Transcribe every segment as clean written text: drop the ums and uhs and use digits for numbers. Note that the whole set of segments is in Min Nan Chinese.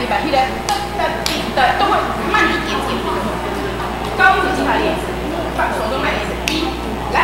对吧？彼个哒滴哒都会慢一点点。高音节技法练一次，放手都慢一次。一，来。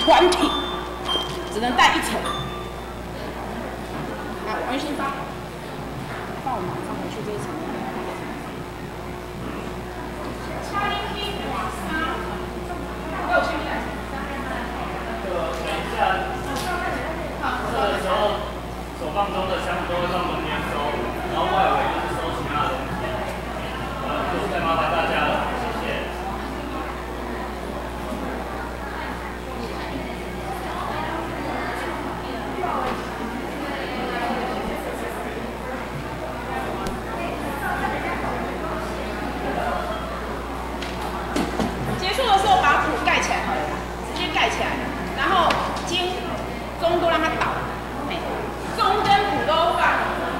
团体只能带一层。来，王玉新发，放我们放回去这一层。等一下，这个时候手放中的箱子都会放中间收，然后外围就是收其他的东西。就是再麻烦大家了，谢谢。结束的时候把土盖起来好了，直接盖起来，然后经中都让它倒，钟跟鼓都放。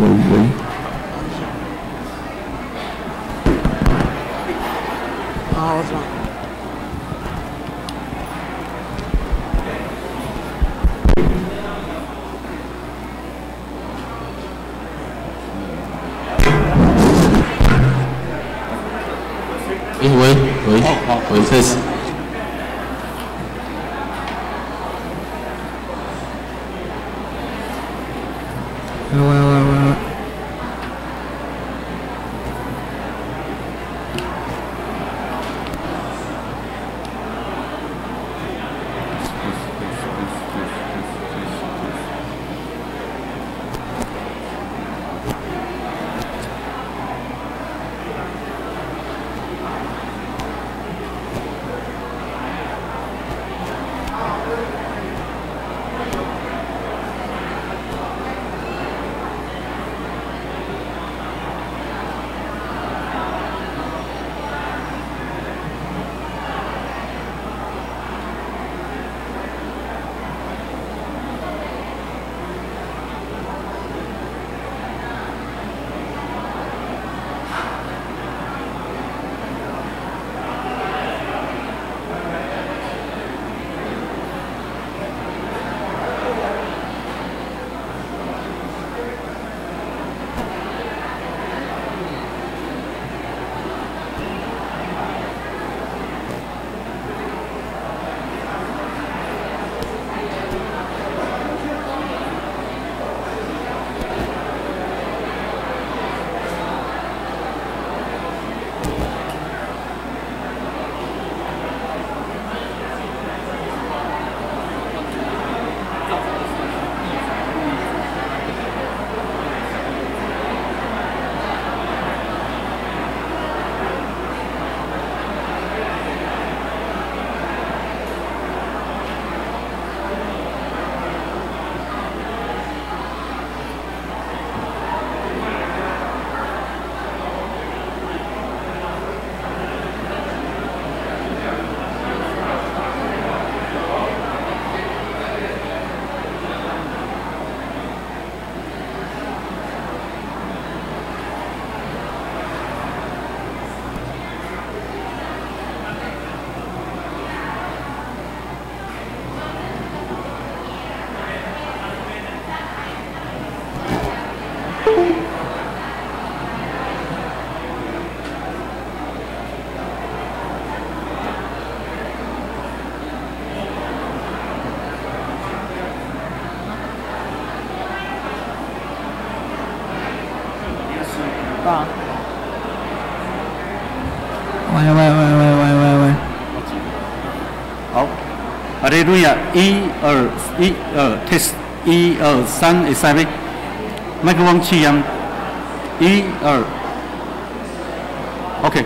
喂喂。好，我知道。喂喂喂，好，喂，這是。喂喂喂喂喂。啊！喂喂喂喂喂喂喂！好，啊，你录啊，一二一二，test，一二三，會使欲？麥克風試驗，一二，OK。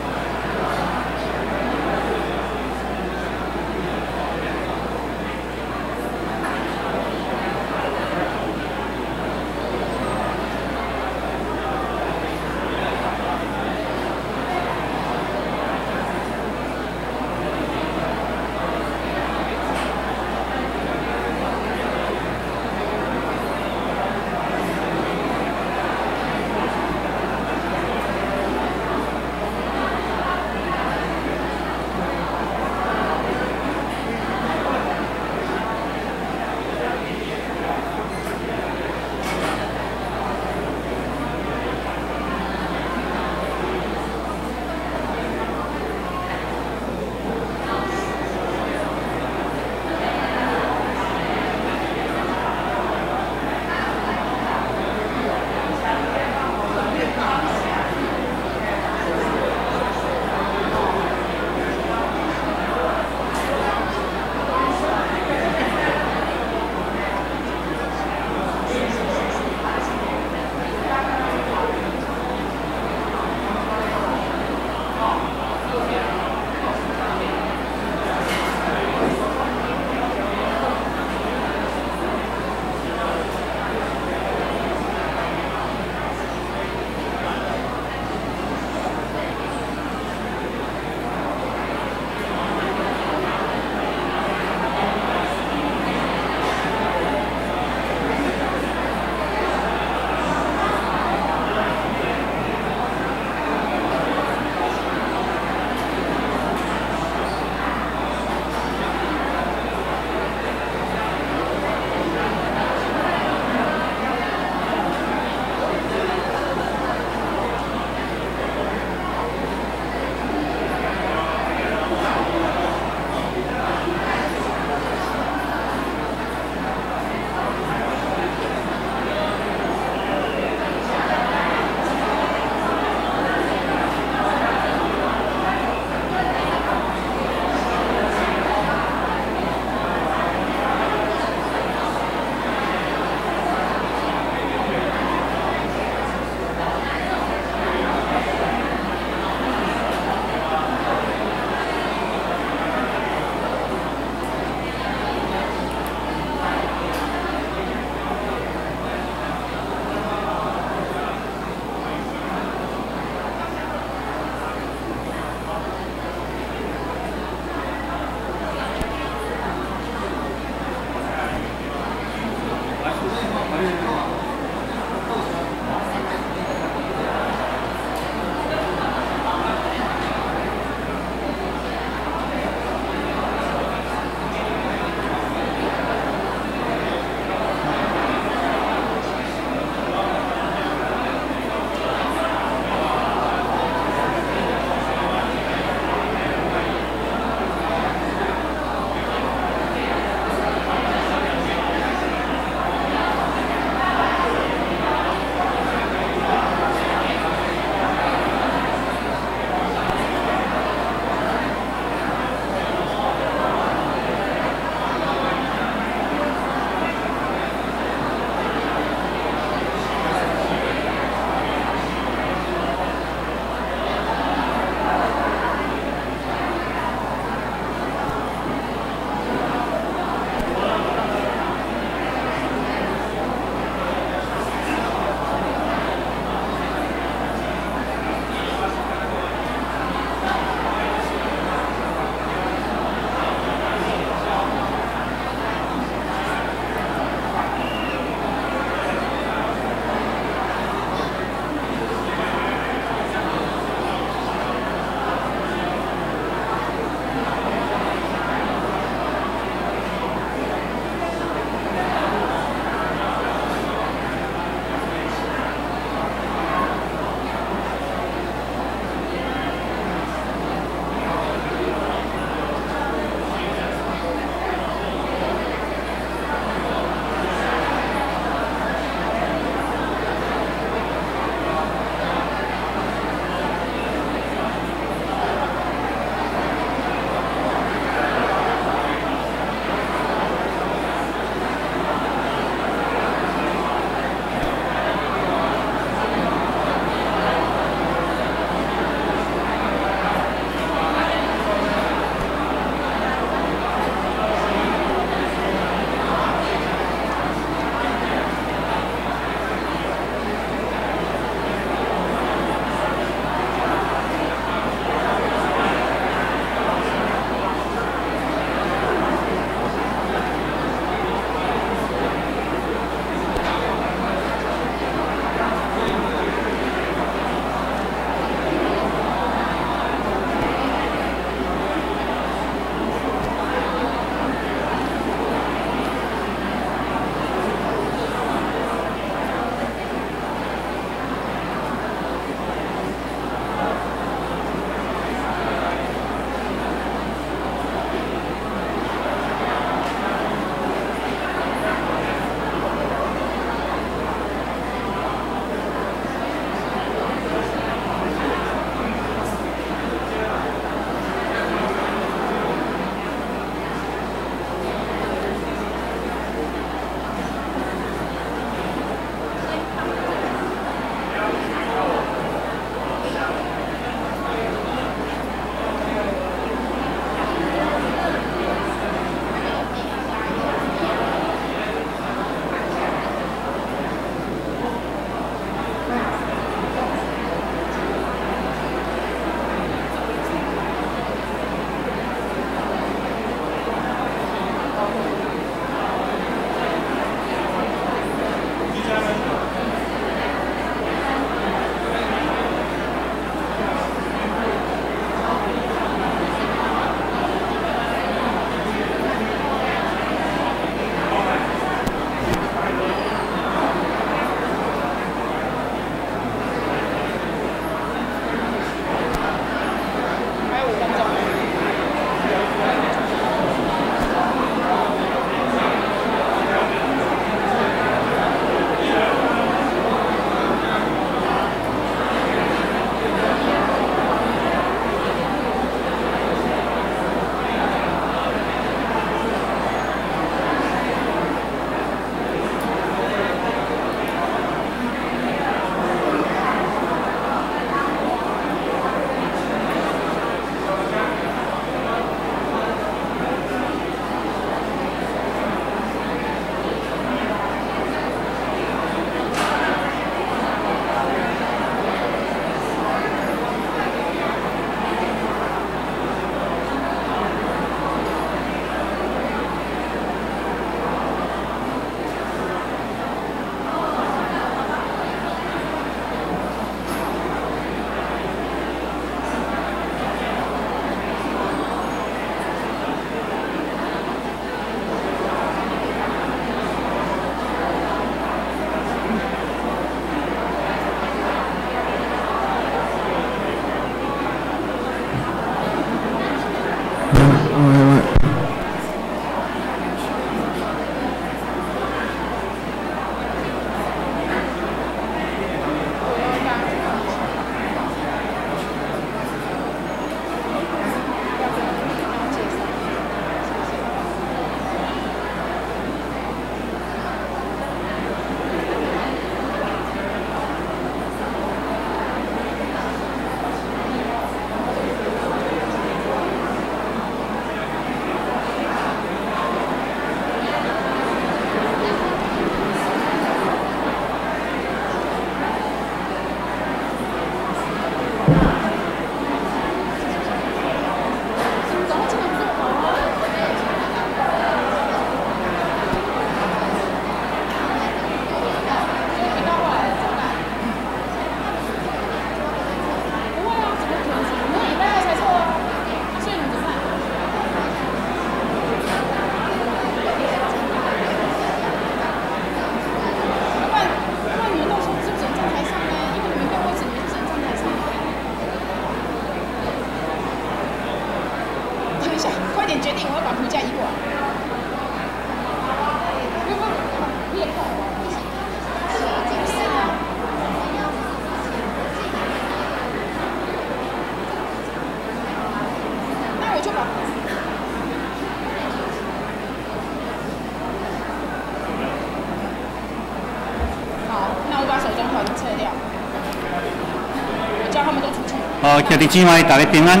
叫他們都出去。好，兄弟姊妹，大家平安，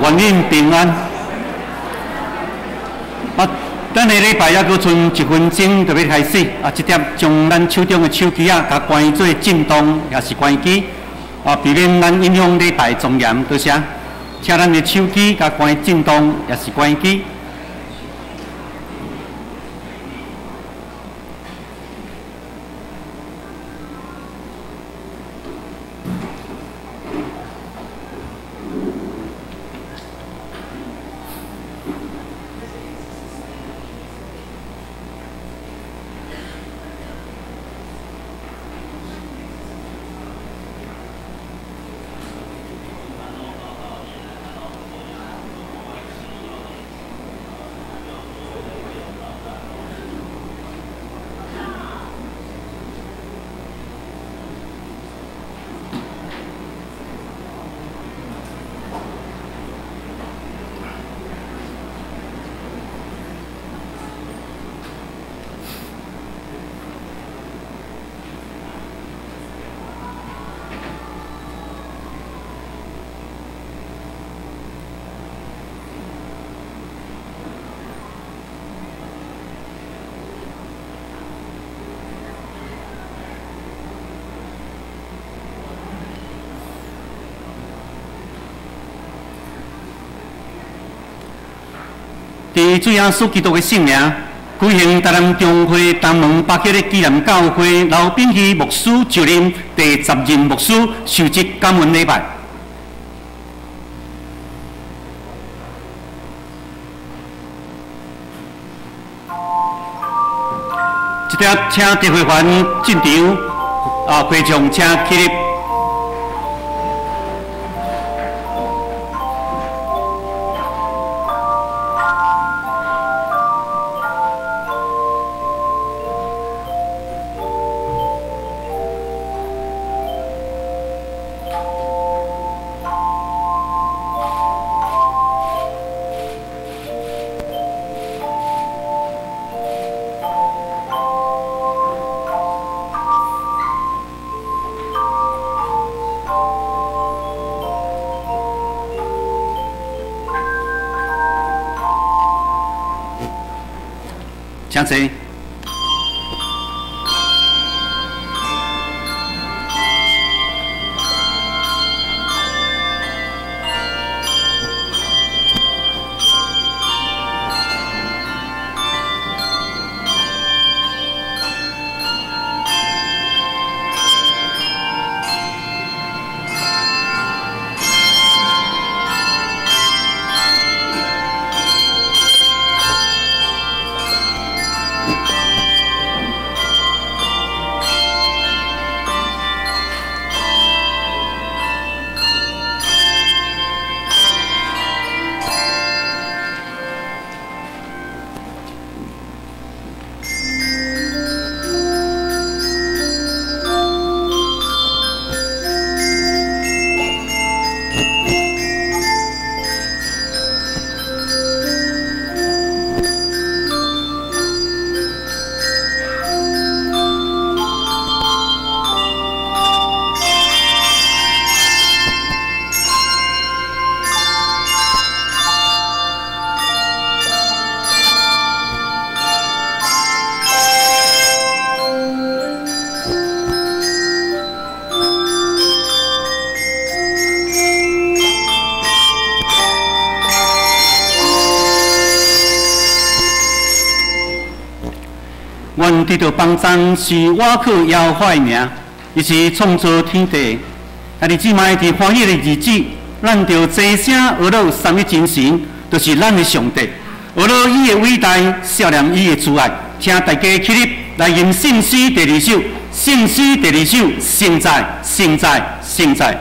願恁平安。啊，等下禮拜猶閣賰一分鐘就欲開始。啊，這點將咱手中的手機仔共關做震動，抑是關機。啊，避免咱影響禮拜莊嚴。多謝。請咱的手機共關震動，抑是關機。佇主耶穌基督的聖名，舉行台南中會東門北區的紀念教會劉秉希牧師就任第十任牧師受職感恩禮拜。這點請特會員進場，啊，會眾請起立。請坐。阮得著幫贊是倚靠耶和華的名，伊是創造天地。兄弟姊妹，佇歡喜的日子，咱著齊聲學樂三一真神，就是咱的上帝。學樂伊的偉大，笑念伊的慈愛。請大家起立來吟聖詩第二首，聖詩第二首，聖哉，聖哉，聖哉。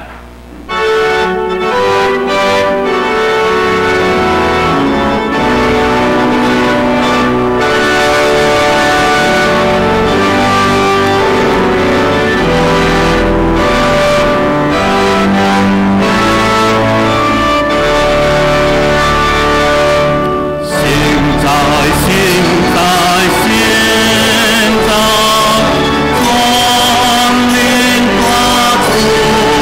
聖哉，聖哉，全能大主。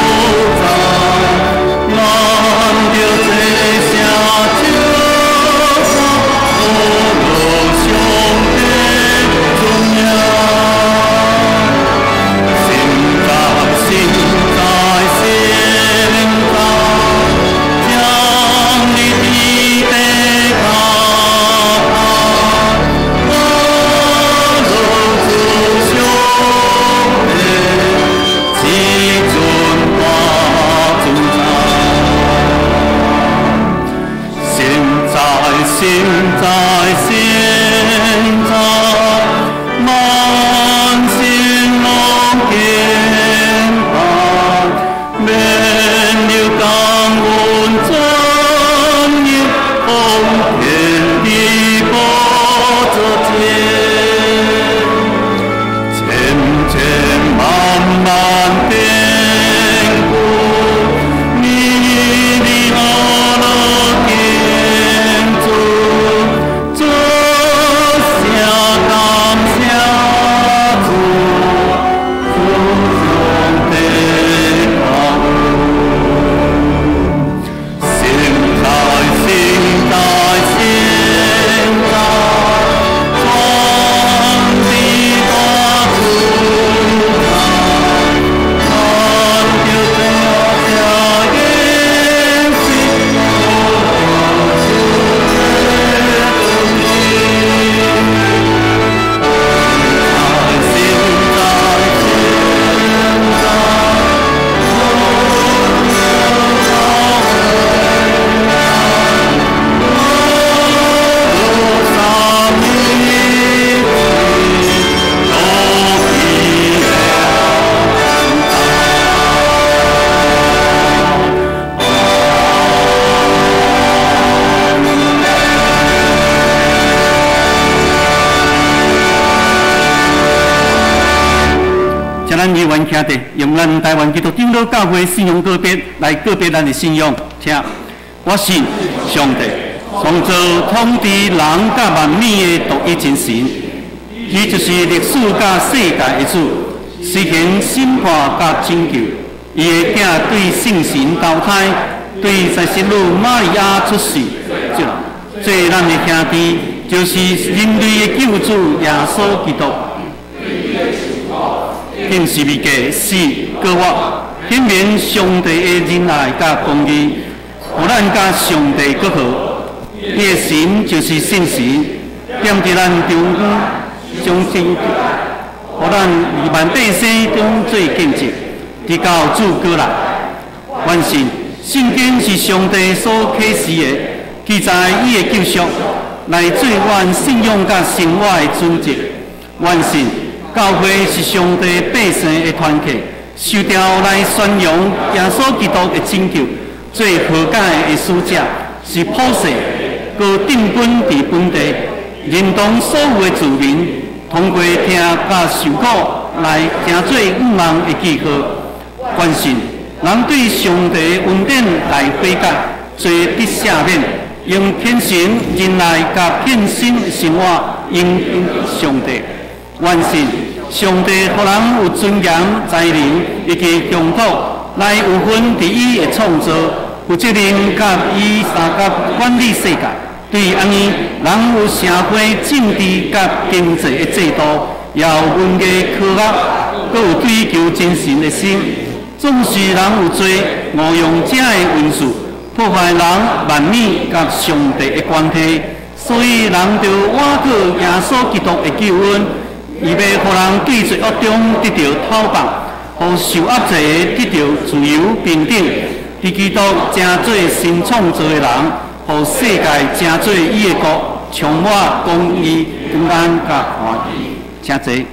咱依願徛佇，用咱台灣基督長老教會信仰告白來告白咱的信仰。請，我信上帝，創造統治人佮萬物的獨一真神，伊就是歷史佮世界的主，實行審判佮拯救。伊的囝對聖神投胎，對在聖女瑪利亞出世，做咱的兄弟，就是人類的救主耶穌基督。經十字架死閣活，顯明上帝的仁愛佮公義，予咱佮上帝閣好。伊的神就是聖神，踮佇咱中間，將真，予咱二萬百姓中做見證，直到主閣來。願信聖經是上帝所啟示的，記載伊的救贖，來做阮信仰佮生活的準則。願信教會是上帝百姓的團體，受召來宣揚耶穌基督的拯救，做和解的使者，是普世閣定本佇本地，認同所有的子民，通過聽佮受苦來成做向望的記號。願信人對上帝的恩典來悔改，做得赦免，用虔誠仁愛佮獻身生活，迎上帝。願信上帝予人有尊嚴、才能以及強度，來有份佇伊的創造，負責任佮伊相佮管理世界。對按呢，人有社會、政治佮經濟的制度，也有文藝科學，閣有追求精神的心。總是人有罪，誤用這的因素，破壞人萬物佮上帝的關係，所以人著倚靠耶穌基督的救恩。伊欲予人對罪惡中得著透放，予受壓制的得著自由平等。佇基督成做新創造的人，予世界成做伊的國，充滿公義、平安佮歡喜。請坐。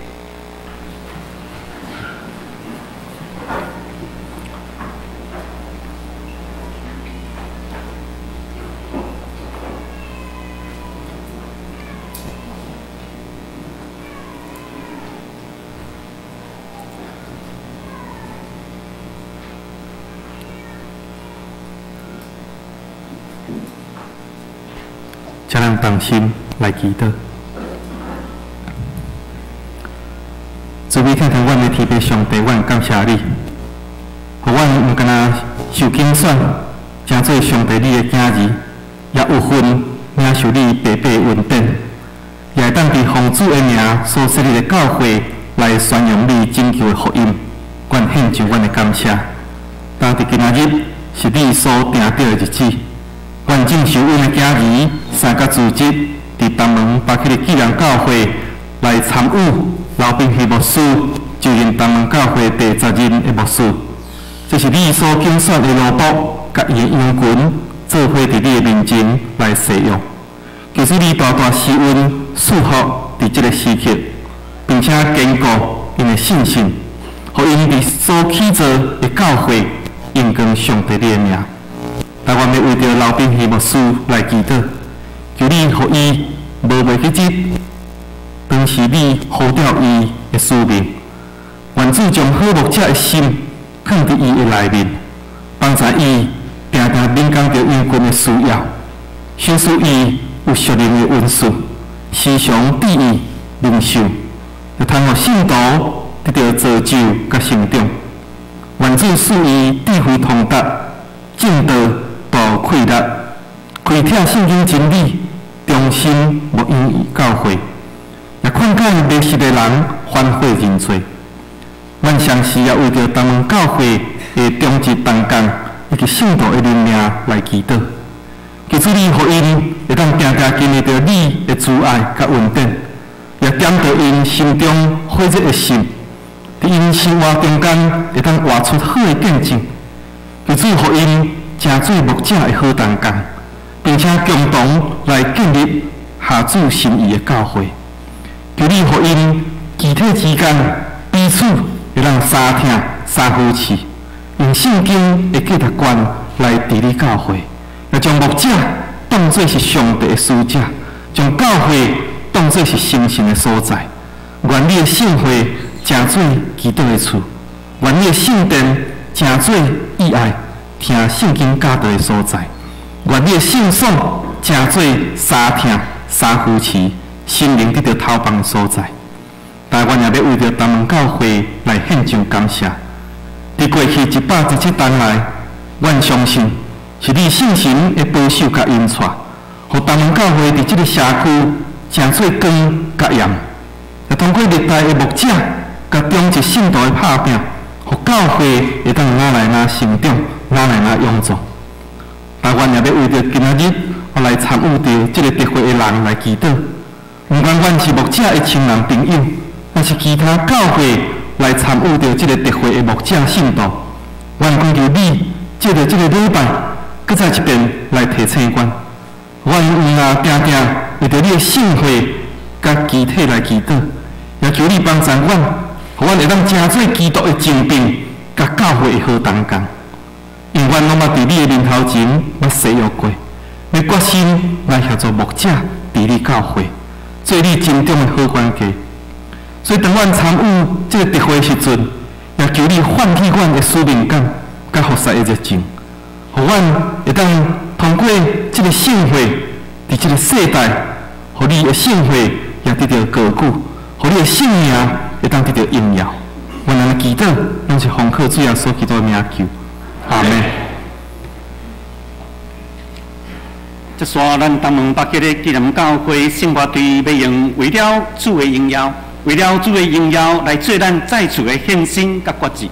請咱同心來祈禱。慈悲疼疼阮的天父上帝，阮感謝你，予阮毋干焦受揀選，成做上帝你的囝兒，也有份領受你白白的恩典，也會當佇奉主的名所設立的教會來宣揚你拯救的福音。阮獻上阮的感謝。當佇今仔日是你所定著的日子。阮正受阮的囝兒三甲組織，佇東門巴克利紀念教會來參與劉秉希牧師就任東門教會第十任的牧師。這是你所揀選的奴僕，佮伊的羊群做伙佇你的面前來侍奉。求主你大大施恩賜福佇這个時刻，並且堅固𪜶的信心，予𪜶佇所起造的教會榮光上帝你的名。但阮欲為著劉秉希牧師來祈禱，求你予伊無袂記得，當時你呼召伊的使命。願主將好牧者的心放佇伊的內面，幫助伊定定敏感著羊群的需要，賞賜伊有屬靈的恩賜，時常注意靈修，會通予信徒得著造就佮成長。願主賜伊智慧通達，正道大有氣力，開拓聖經真理，忠心牧養伊教會，也勸解迷失的人反悔認罪。阮同時也為著東門教會的中職同工以及信徒的靈命來祈禱，求主你予𪜶會當定定經歷著你的慈愛佮恩典，也點著𪜶心中火熱的心，佇𪜶生活中間會當活出好的見證。求主予𪜶成做牧者的好同工，並且共同來建立合主心意的教會。求你予𪜶肢體之間彼此會當相疼相扶持，用聖經的價值觀來治理教會，也將牧者當做是上帝的使者，將教會當做是成聖的所在。願你的聖會成做祈禱的厝，願你的聖殿成做意愛聽聖經教導的所在，願你的聖所成做三疼三扶持心靈得著透放的所在。但阮也欲為著東門教會來獻上感謝。佇過去117冬來，阮相信是你聖神的保守佮引帶，予東門教會佇這个社區成做光佮鹽，也通過歷代的牧者佮長執信徒的拍拚，予教會會當愈來愈成長，愈來愈勇壯。但阮也欲為著今仔日我來參與著這个特會的人來祈禱，毋管阮是牧者的親人朋友，抑是其他教會來參與著這个特會的牧者信徒，阮懇求你藉著這个禮拜，閣再一遍來提醒阮，阮毋若定定為著你的聖會佮肢體來祈禱，也求你幫助阮，予阮會當成做基督的精兵，佮教會的好同工。因為阮攏捌佇你的面頭前捌誓約過，欲決心來協助牧者治理教會，做你真中的好管家。所以當阮參與這个特會的時陣，也求你喚起阮的使命感，佮服侍的熱情，予阮會當通過這个聖會，佇這个世代，予你的聖會也得著高舉，予你的聖名會當得著榮耀。阮按呢祈禱，攏是奉靠主耶穌基督的名求，阿們。這煞咱東門北吉的紀念教會聖樂隊欲用為了主的榮耀，為了主的榮耀來做咱再次的獻身佮決志。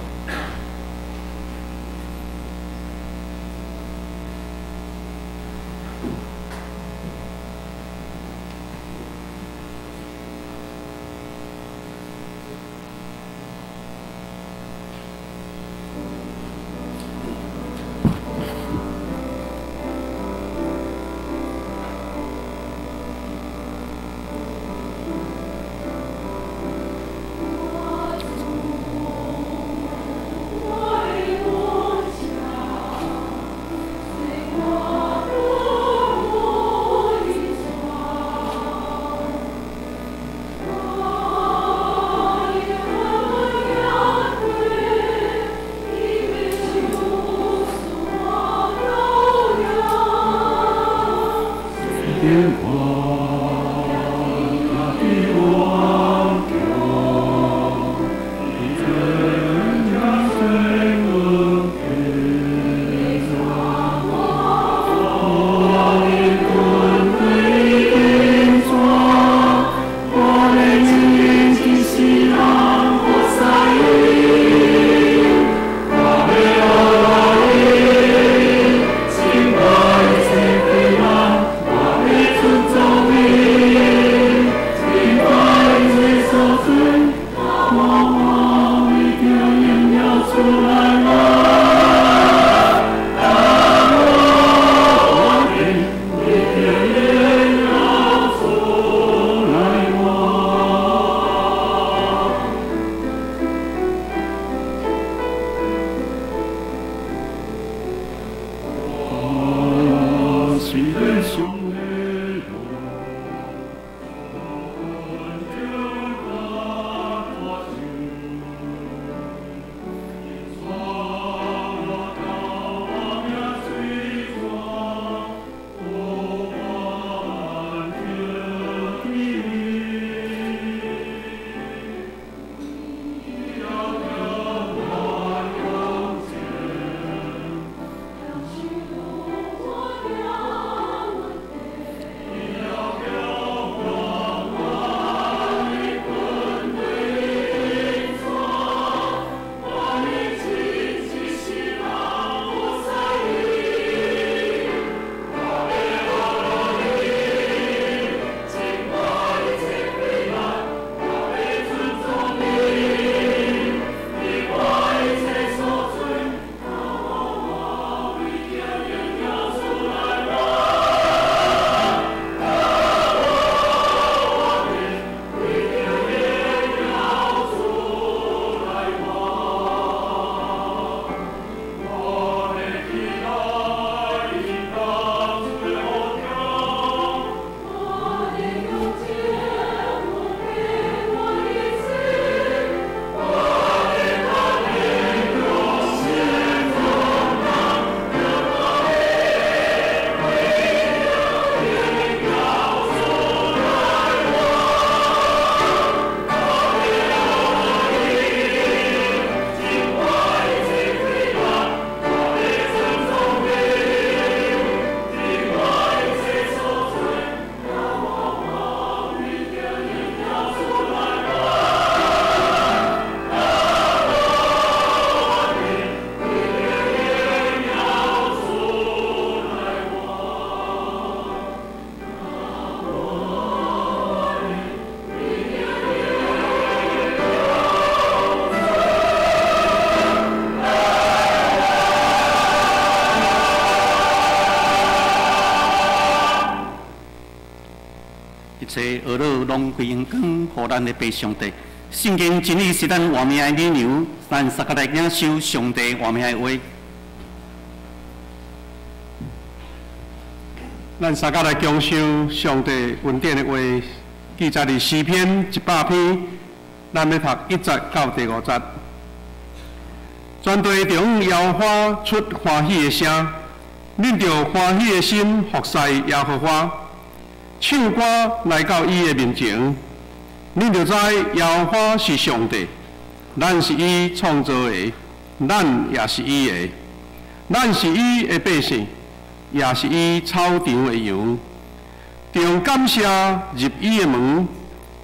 切呵咾攏歸榮光予咱的父上帝。聖經真理是咱活命的理由，咱相佮來領受上帝活命的話。咱相佮來共受上帝恩典的話，記載佇詩篇100篇，咱欲讀1節到第5節。全地中耶和華出歡喜的聲，恁著歡喜的心服侍耶和華，唱歌來到伊的面前。恁著知耶和華是上帝，咱是伊創造的，咱也是伊的，咱是伊的百姓，也是伊草場的羊。用感謝入伊的門，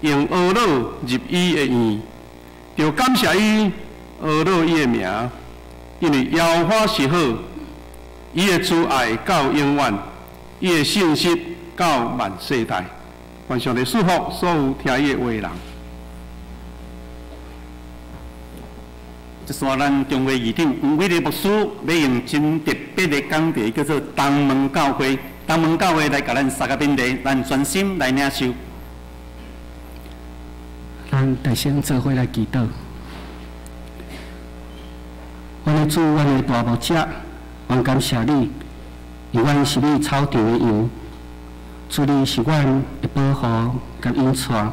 用呵咾入伊的院，著感謝伊，呵咾伊的名，因為耶和華是好，伊的慈愛到永遠，伊的信實到萬世代。願上帝賜福所有聽伊的話的人。這煞咱中會議長黃偉烈牧師欲用真特別的講題，叫做東門教會。東門教會來共咱相佮勉勵，咱專心來領受。咱大聲做伙來祈禱。阮的主，阮的大牧者，阮感謝你，因為阮是你草場的羊。主你是阮的保護佮引帶，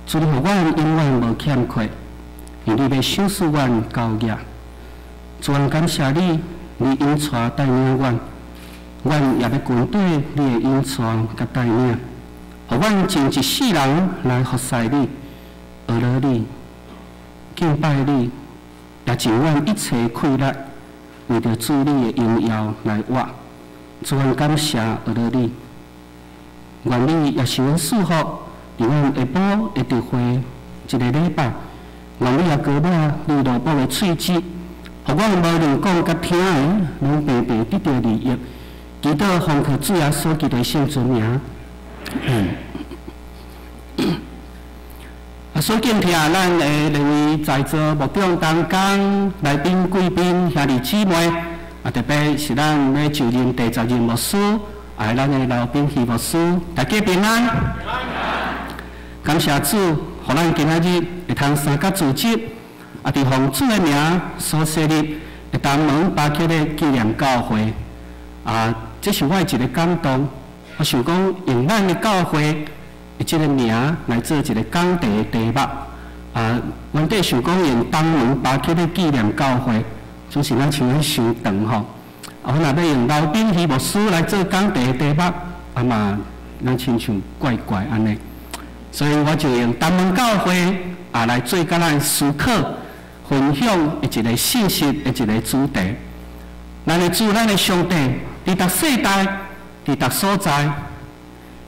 主你予阮永遠無欠缺，因為你欲賞賜阮高額。主，阮感謝你，你引帶帶領阮，阮也欲跟綴你的引帶佮帶領，予阮盡一世人來服侍你、呵咾你、敬拜你，也盡阮一切氣力，為著主你的榮耀來活。主，阮感謝呵咾你。願你也是阮賜福，佇阮下晡的特會一个禮拜，願你也膏抹你奴僕的喙舌，予阮無論講佮聽的，攏白白得著利益。祈禱奉靠主耶穌基督聖尊名。啊，所敬聽咱的兩位在座牧長同工來賓貴賓兄弟姊妹，啊，特別是咱欲就任第十任牧師。愛咱的劉秉希牧師，大家平安。感謝主，予咱今仔日會通相佮組織，啊，佇奉主的名所設立的東門巴克的紀念教會。啊，這是我的一个感動。我想講，用咱的教會的這个名來做一个講題的題目。啊，原底想講用東門巴克的紀念教會，總是咱像咧傷長吼。啊，阮若欲用劉秉希牧師來做講題的題目，啊嘛，咱親像怪怪按呢。所以我就用東門教會啊來做佮咱思考、分享的一个信息的一个主題。咱的主，咱的上帝，佇逐世代、佇逐所在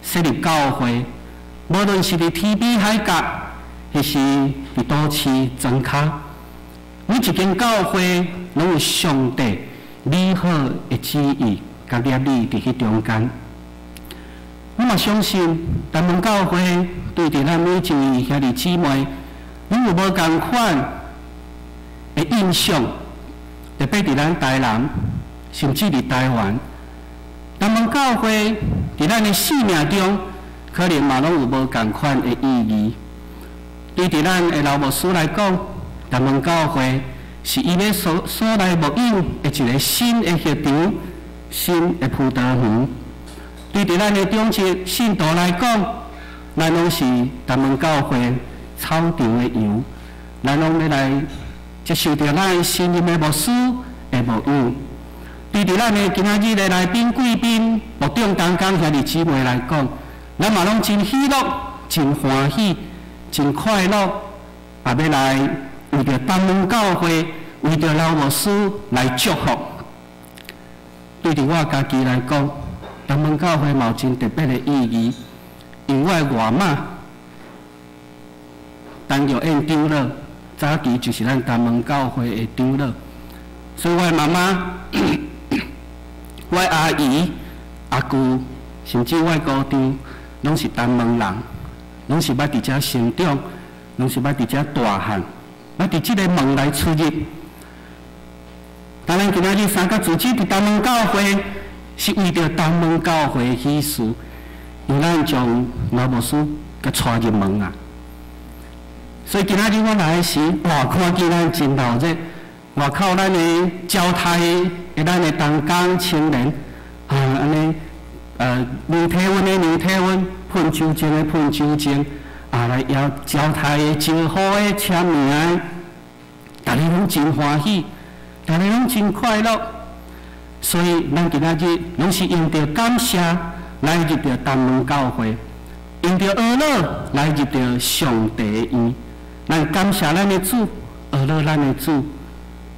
設立教會，無論是佇天邊海角，抑是佇都市莊跤，每一間教會攏有上帝美好的旨意，佮立你佇彼中間。我嘛相信，東門教會對佇咱每一位兄弟姊妹，攏有無仝款的印象，特別佇咱台南，甚至佇台灣，東門教會佇咱的生命中，可能嘛攏有無仝款的意義。對佇咱的老牧師來講，東門教會是伊欲所來牧養的一个新的漁場、新的葡萄園。對佇咱的長執信徒來講，咱攏是東門教會草場的羊，咱攏欲來接受著咱新任的牧師的牧養。對佇咱的今仔日的來賓貴賓、牧長同工兄弟姊妹來講，咱嘛攏真喜樂、真歡喜、真快樂，也欲來為著東門教會、為著老牧師來祝福。對佇我家己來講，東門教會嘛有真特別的意義，因為我的外媽陳玉燕長老，早期就是咱東門教會的長老，所以我的媽媽、我的阿姨、阿舅，甚至我的姑丈，攏是東門人，攏是捌佇遮成長，攏是捌佇遮大漢，捌佇這个門來出入。當咱今仔日相佮組織佇東門教會，是為著東門教會喜事，因為咱將老牧師共帶入門啊。所以今仔日我來的時，哇，看見咱真鬧熱，外口咱的招待的咱的同工青年，啊，按呢，量體溫的量體溫，噴酒精的噴酒精，啊，來邀招待的招呼的簽名的，大家攏真歡喜，大家攏真快樂。所以咱今仔日攏是用著感謝來入著東門教會，用著哀樂來入著上帝的院。咱感謝咱的主，哀樂咱的主，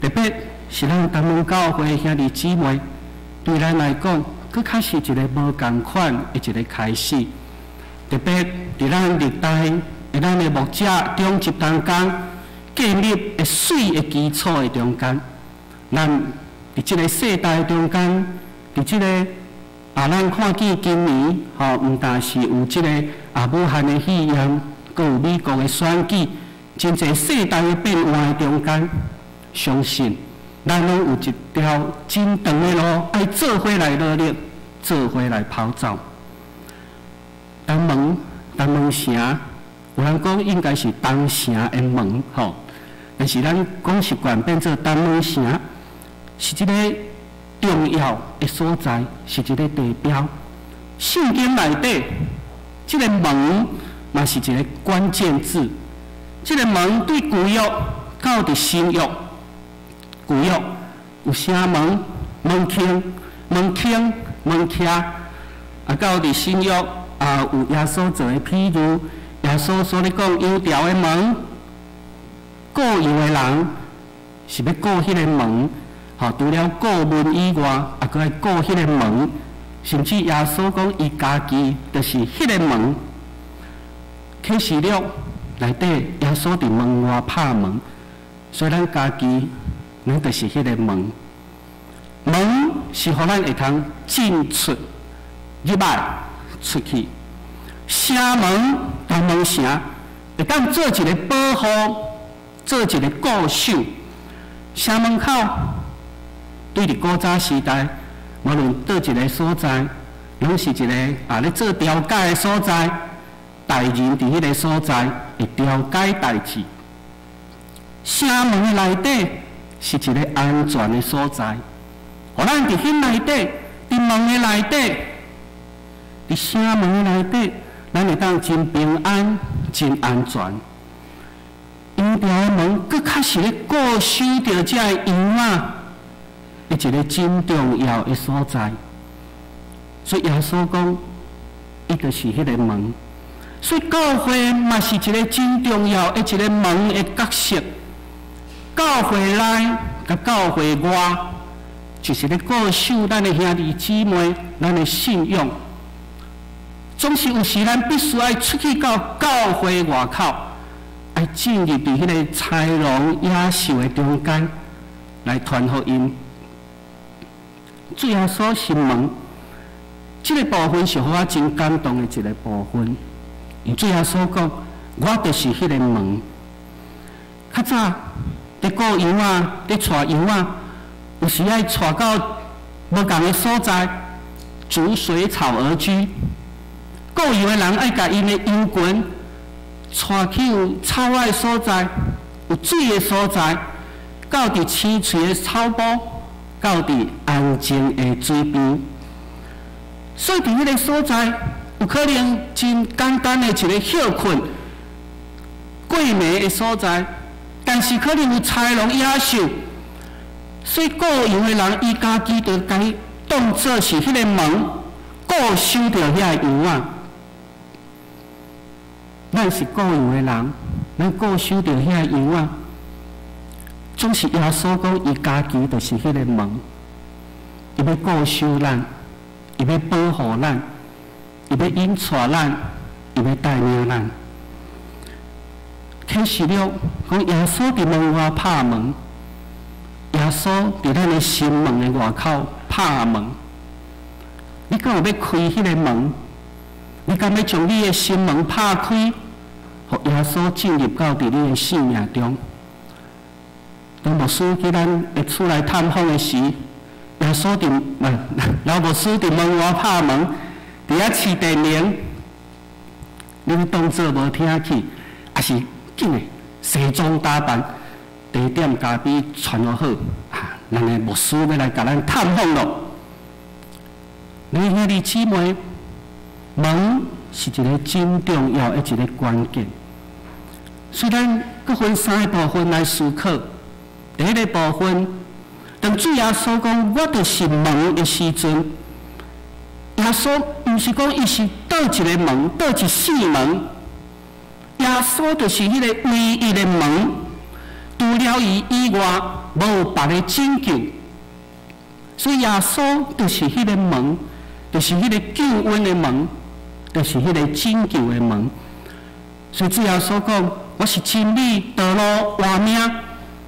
特別是咱東門教會兄弟姊妹，對咱來講，閣較是一個無仝款的一個開始。特別佇咱歷代的咱的牧者長執同工建立的媠的基礎的中間，咱佇這個世代中間，佇這個啊，咱看見今年吼，毋但是有這個啊武漢的肺炎，閣有美國的選舉，真濟世代的變換的中間，相信咱攏有一條真長的路，愛做伙來努力，做伙來跑走。東門，東門城，有人講應該是東城的門吼，但是咱講習慣變做東門城，是一個重要的所在，是一個地標。聖經內底，這個門嘛是一個關鍵字。這個門對舊約到佇新約，舊約有城門、門框、門框、門徛，啊，到佇新約啊有耶穌做的譬喻，耶穌所咧講羊牢的門，顧羊的人是欲顧彼个門，吼，除了顧門以外，啊，閣愛顧彼个門，甚至耶穌講伊家己就是彼个門。啟示錄內底，耶穌佇門外拍門，所以咱家己，咱就是彼个門。門是予咱會通進出、入來、出去。城門，東門城會當做一個保護，做一個固守。城門口對佇古早時代，無論佗一個所在，攏是一個啊咧做調解的所在。大人佇彼個所在會調解代誌。城門的內底是一個安全的所在，予咱佇彼內底，佇門的內底，佇城門的內底，咱會當真平安、真安全。羊牢的門，閣較是咧固守著這个羊仔的一個真重要的所在。所以耶穌講，伊就是彼个門。所以教會嘛是一個真重要的一個門的角色。教會內佮教會外，就是咧固守咱的兄弟姊妹，咱的信仰。總是有時咱必須愛出去到教會外口，愛進入佇彼個豺狼野獸的中間來傳福音。主耶穌是門，這個部分是予我真感動的一個部分。主耶穌講，我就是彼个門。較早佇顧羊仔，佇帶羊仔，有時愛帶到無仝的所在，逐水草而居。顧羊的人愛共𪜶的羊群帶去有草仔的所在，有水的所在，到佇青翠的草埔，到佇安靜的水邊。所以佇彼个所在，有可能真簡單的一個歇睏、過暝的所在，但是可能有豺狼野獸，所以顧羊的人伊家己就共伊當做是彼个門，固守著遐个羊仔。咱是顧羊的人，咱固守著遐个羊仔，總是耶穌講伊家己就是彼个門，伊欲固守咱，伊欲保護咱。伊欲引帶咱，伊欲帶領咱。啟示錄講耶穌佇門外拍門，耶穌佇咱的心門的外口拍門。你敢有欲開彼个門？你敢欲將你的心門拍開，予耶穌進入到佇你的生命中？當牧師去咱的厝內探訪的時，耶穌佇老牧師佇門外拍門。佇遐飼電鈴，你當做無聽去，抑是緊的西裝打扮，茶點咖啡穿予好，啊，咱的牧師欲來共咱探訪囉。你兄弟姊妹，門是一个真重要的一个關鍵。雖然閣分三个部分來思考，第一个部分，當主耶穌講我就是門的時陣，耶穌毋是講伊是佗一个門，佗一扇門，耶穌就是彼个唯一的門，除了伊以外，無別个拯救。所以耶穌就是彼个門，就是彼个救恩的門，就是彼个拯救的門。所以主耶穌講：我是真理、道路、活命，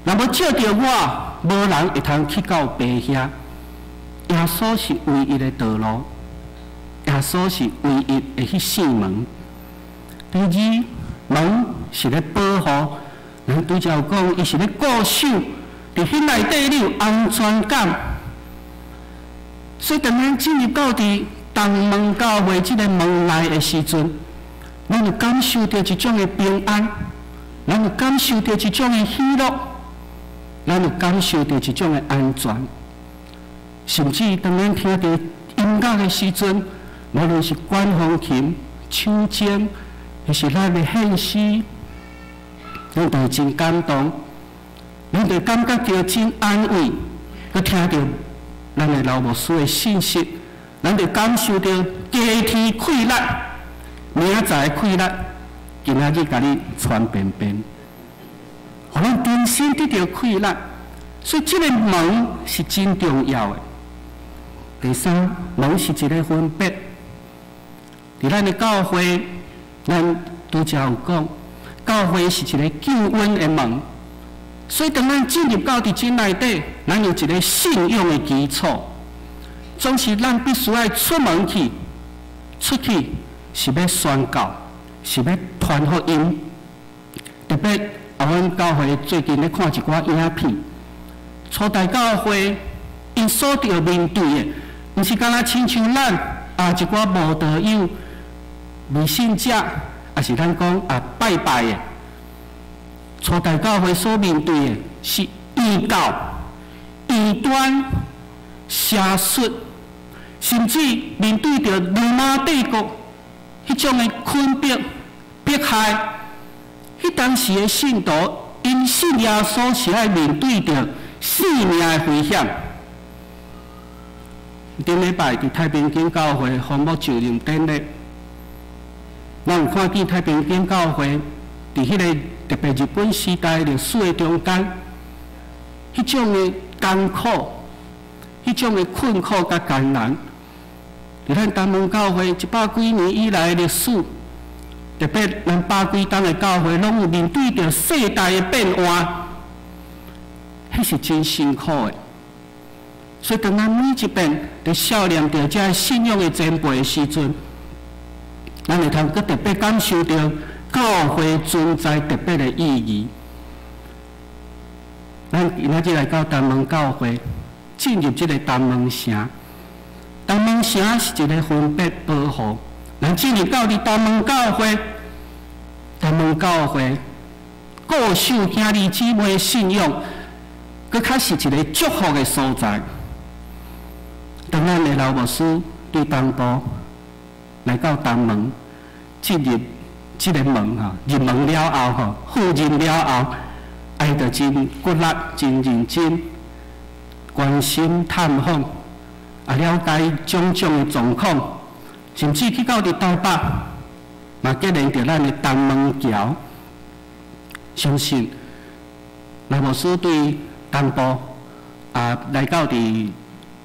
若無藉著我，無人會通去到父遐。耶穌是唯一的道路，耶穌是唯一的彼扇門。第二，門是咧保護，咱拄才有講，伊是咧固守，佇彼內底你有安全感。所以當咱進入到佇東門教會這个門內的時陣，咱有感受著一種的平安，咱有感受著一種的喜樂，咱有感受著一種的安全。甚至當咱聽著音樂的時陣，無論是管風琴、手箏，抑是咱的獻詩，咱就會真感動，咱就感覺著真安慰。閣聽著咱的老牧師的信息，咱就感受著加添氣力，明仔載的氣力，今仔日共你傳便便，予咱重新得著氣力。所以這个門是真重要的。第三，門是一个分別。佇咱的教會，咱拄才有講，教會是一个救恩的門。所以當咱進入到佇這內底，咱有一个信仰的基礎。總是咱必須愛出門去，出去是欲宣告，是欲傳福音。特別啊，阮教會最近咧看一寡影片，初代教會𪜶所著面對的，毋是敢若親像咱啊一寡無道友、迷信者，抑是咱講啊拜拜的。初代教會所面對的是異教、異端、邪術，甚至面對著羅馬帝國彼種的困迫、迫害。彼當時的信徒，𪜶信耶穌是愛面對著性命的危險。頂禮拜佇太平間教會封牧就任典禮，咱有看見太平間教會佇彼个特別日本時代歷史的中間，彼種的艱苦、彼種的困苦佮艱難，佇咱東門教會一百幾年以來的歷史，特別咱百幾冬的教會，攏有面對著世代的變換，彼是真辛苦的。所以當咱每一遍佇數念著這信仰的前輩的時陣，咱會通閣特別感受著教會存在特別的意義。咱今仔日來到東門教會，進入這个東門城。東門城是一个分別保護。咱進入到佇東門教會，東門教會固守兄弟姊妹的信仰，閣較是一个祝福的所在。當咱的老牧師對東部來到東門，進入這个門吼，入門了後吼，赴任了後，伊就真骨力、真認真，關心探訪，啊，了解種種的狀況，甚至去到佇台北，嘛結連著咱的東門橋。相信老牧師對東部啊來到佇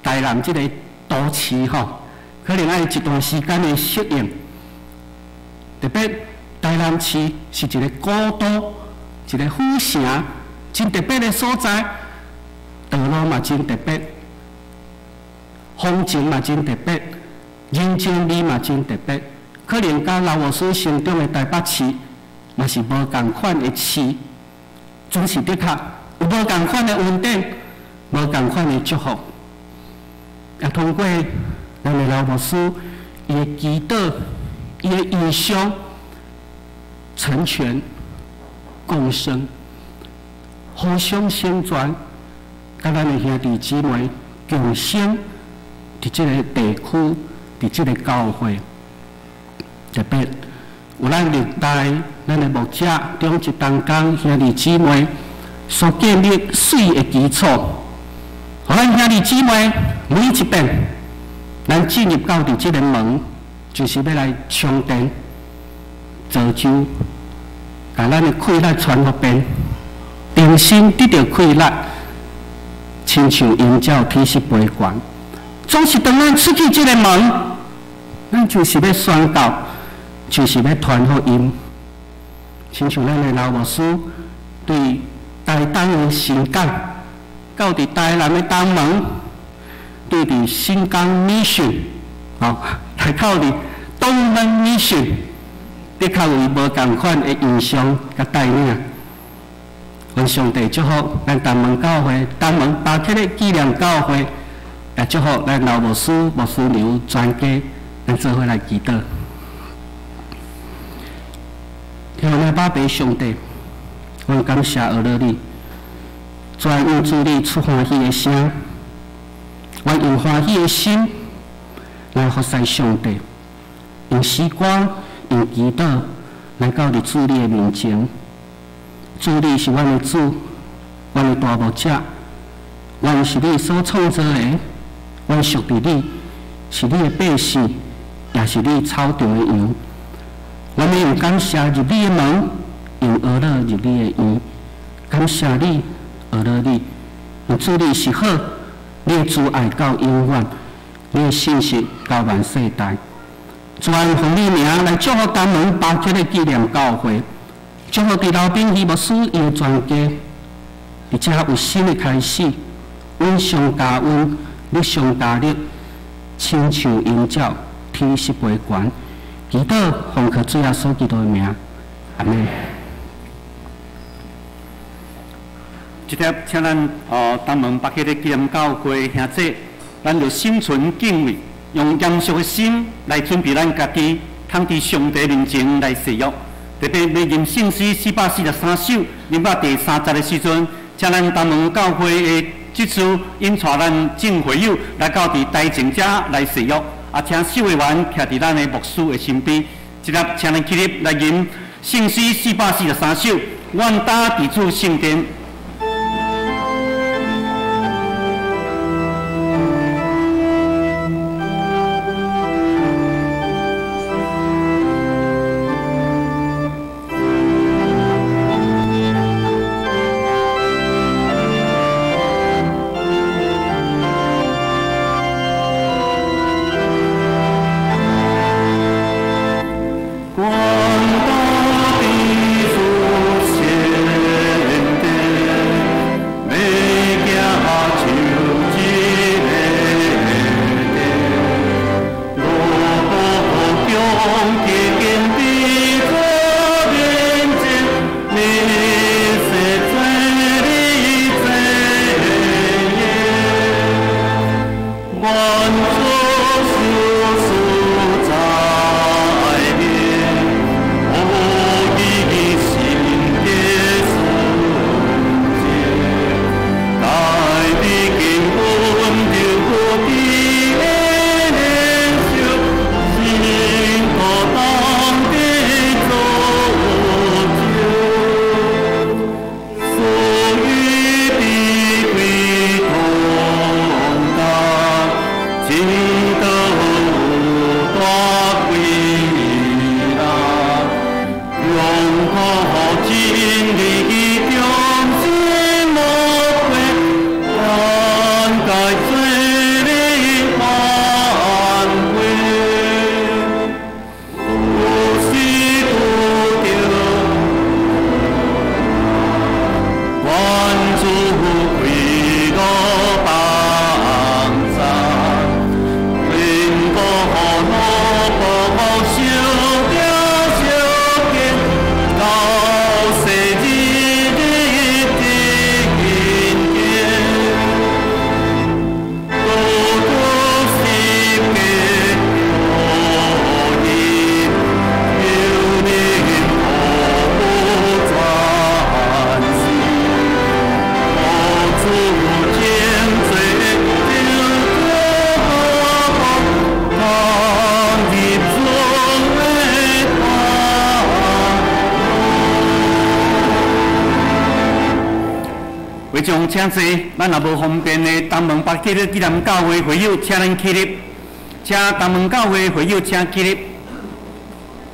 台南這个都市吼，可能愛一段時間的適應。特別台南市是一个古都，一个府城，真特別的所在，道路嘛真特別，風景嘛真特別，人情味嘛真特別。可能佮老牧師心中的台北市嘛是無仝款的市，總是的確有無仝款的恩典，無仝款的祝福。也通過咱的老牧師伊的祈禱，伊的異象，成全、共生，互相成全，佮咱的兄弟姊妹共生，佇這个地區，佇這个教會，特別有咱歷代咱的牧者長執同工兄弟姊妹所建立媠的基礎，予咱兄弟姊妹每一遍，咱進入到佇這个門，就是欲來充電、造就，共咱的氣力傳予變，重新得著氣力，親像鷹鳥體質飛懸。總是當咱出去這个門，咱就是欲宣告，就是欲傳福音。親像咱的老牧師對台東的新港，到佇台南的東門，對佇新港 mission，吼，來到佇東門 mission，的確有無仝款的印象佮帶領。願上帝祝福咱東門教會、東門巴克的紀念教會，也祝福咱老牧師、牧師娘全家，咱做伙來祈禱。天父阿爸上帝，阮感謝阿樂你，主愛用主你出歡喜的聲，阮用歡喜的心來服侍上帝，用詩歌、用祈禱來到佇主你的面前。主你是阮的主，阮的大牧者，阮是你所創造的，阮屬佇你，是你的百姓，也是你草場的羊。阮欲用感謝入你的門，用呵咾入你的院。感謝你，呵咾你，因主你是好，你的慈愛到永遠，你的信實到萬世代。主啊，奉你名來祝福東門巴克的紀念教會，祝福佇劉秉義牧師伊的全家，佇遮有新的開始，穩上加穩，力上加力，親像鷹鳥，體質飛懸。祈禱奉靠主耶穌基督的名，阿們。這帖請咱東門北去的紀念教會兄弟，咱就心存敬畏，用嚴肅的心來準備咱家己，通佇上帝面前來誓約。特別欲吟聖詩443首，吟到第三節的時陣，請咱東門教會的執事引帶咱眾會友來到佇台前遮來誓約。啊，請守衛員徛佇咱的牧師的身邊，這粒請咱起立來吟聖詩443首，願搭佇主聖殿。願搭佇主聖殿。会众请坐，咱若无方便的东门巴克的纪念教会会友，请恁起立。请东门教会会友请起立。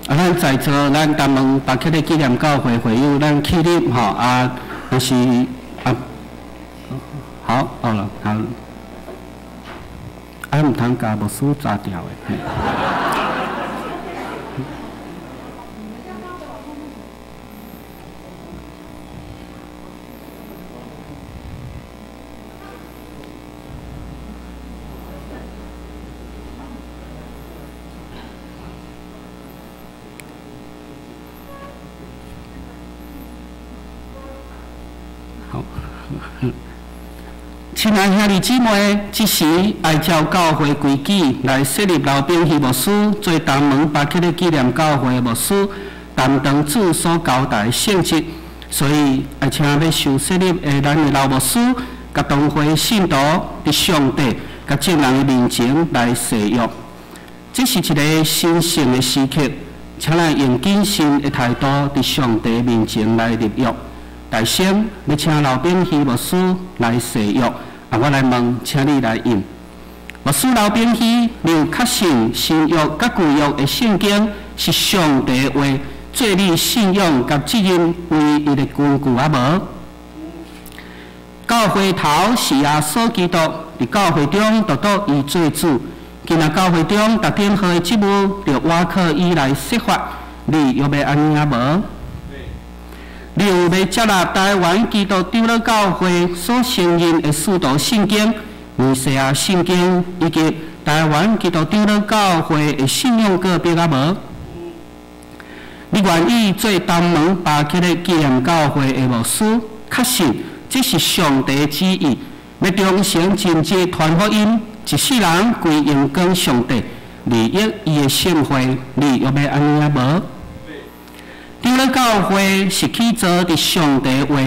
啊，咱在座咱东门巴克的纪念教会会友，咱起立吼啊，若是啊，好，好了，好。啊，毋通共牧师炸掉的。亲爱兄弟姊妹，这时爱照教会规矩来设立刘秉希牧师做东门巴克的纪念教会牧师，担当主所交代的圣职。所以爱请欲受设立的咱的刘牧师，佮同会信徒伫上帝佮众人的面前来誓约。这是一个神圣的时刻，请咱用谨慎的态度伫上帝面前来立约。大声欲请刘秉希牧师来誓约，啊，我来问，请你来应。牧师刘秉希，你有确信新约佮旧约的圣经是上帝话，做你信仰佮责任唯一的根据啊无？教会头是耶稣基督，伫教会中独独伊做主。今仔教会中特定号的职务，著倚靠伊来设法，你欲欲按呢啊无？你有欲接纳台湾基督长老教会所承认的使徒圣经、弥赛亚圣经以及台湾基督长老教会的信仰告别啊无？你愿意做东门巴克的纪念教会的牧师？确信这是上帝旨意，欲忠诚尽职传福音，一世人归荣光上帝，利益伊的圣会，你欲欲按呢啊无？长老教会是起造伫上帝话，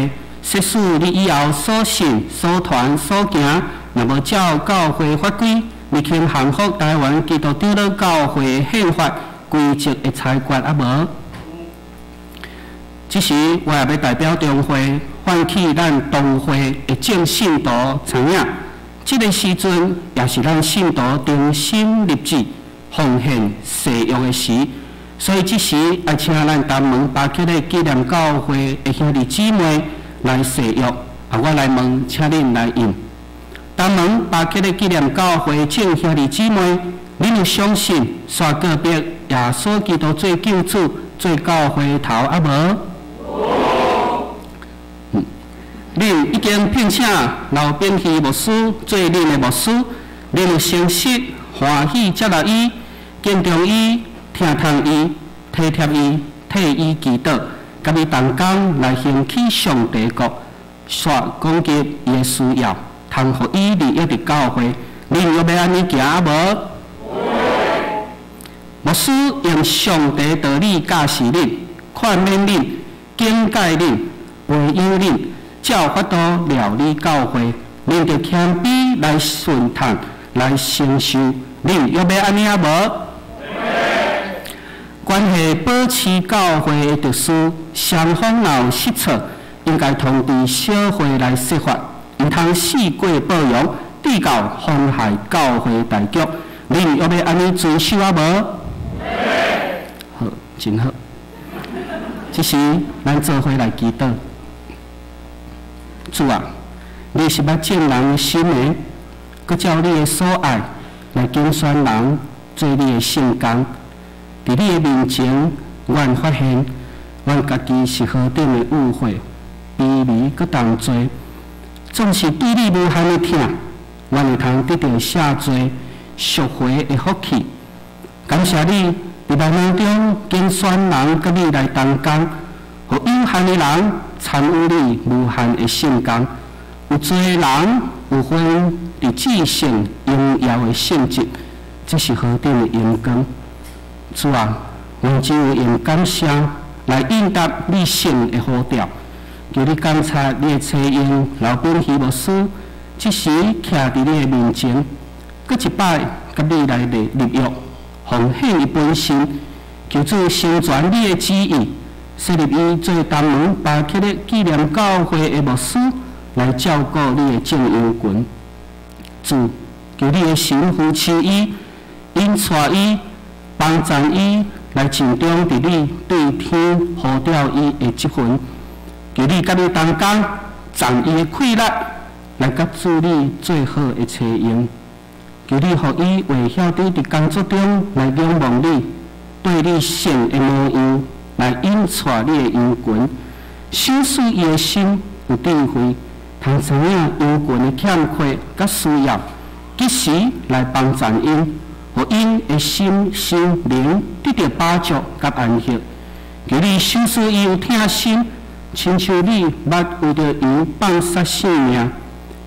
即使你以后所信、所传、所行，若无照教会法规，你肯降服台湾基督长老教会宪法规则的裁决啊无？这时，我也欲代表中会，唤起咱同会的众信徒知影，这个时阵也是咱信徒忠心立志、奉献誓约的时。所以这时爱请咱东门巴克的纪念教会的兄弟姊妹来誓约，啊，我来问，请恁来应。东门巴克的纪念教会众兄弟姊妹，恁有相信煞告别耶稣基督做救主、做教会头啊无？恁已经聘请刘秉希牧师做恁的牧师，恁有诚实欢喜接纳伊、敬重伊、听从伊、体贴伊、替伊祈祷，佮伊同工来兴起上帝国，煞讲及伊的需要，通予伊利益伫教会。恁欲欲按呢行啊无？牧师用上帝道理教示恁、劝勉恁、警戒恁、培养恁，照法度料理教会，恁著谦卑来顺从、来承受。恁欲欲按呢啊无？关系保持教会的特殊，双方若有失措，应该通知小会来说法，毋通四过褒扬，至到妨害教会大局。恁欲欲按呢遵守啊无？好，真好。这时，咱做伙来祈祷。主啊，你是捌众人的心的，阁照你的所爱来拣选人做你的圣工。伫你的面前，阮发现阮家己是何等的污秽、卑微阁重罪，总是对你无限的疼，阮会通得到赦罪、赎回的福气。感谢你伫万难中拣选人佮你来同工，予有限的人参与你无限的圣工。有罪人有份伫至圣荣耀的圣职，这是何等的荣光！主啊，阮只有用感谢来应答你圣的呼召。求你监察你的差用刘秉希牧师，这时徛伫你的面前，阁一摆佮你来立约，奉献伊本身，求主成全你的旨意，设立伊做东门巴克的纪念教会的牧师，來照顧你的眾羊群。主，求你的神扶持伊，引帶伊，幫助伊來盡忠佇你對天呼召伊的職分。求你佮伊同工，攢伊的氣力來佮主你做好的差用。求你予伊會曉得佇工作中來仰望你，對你聖的模樣來引帶你的羊群，賞賜伊的心有智慧，通知影羊群的欠缺佮需要，及時來幫助𪜶，予𪜶的心心靈得著飽足佮安息。求你賞賜伊有疼心，親像你捌為著羊放捨性命；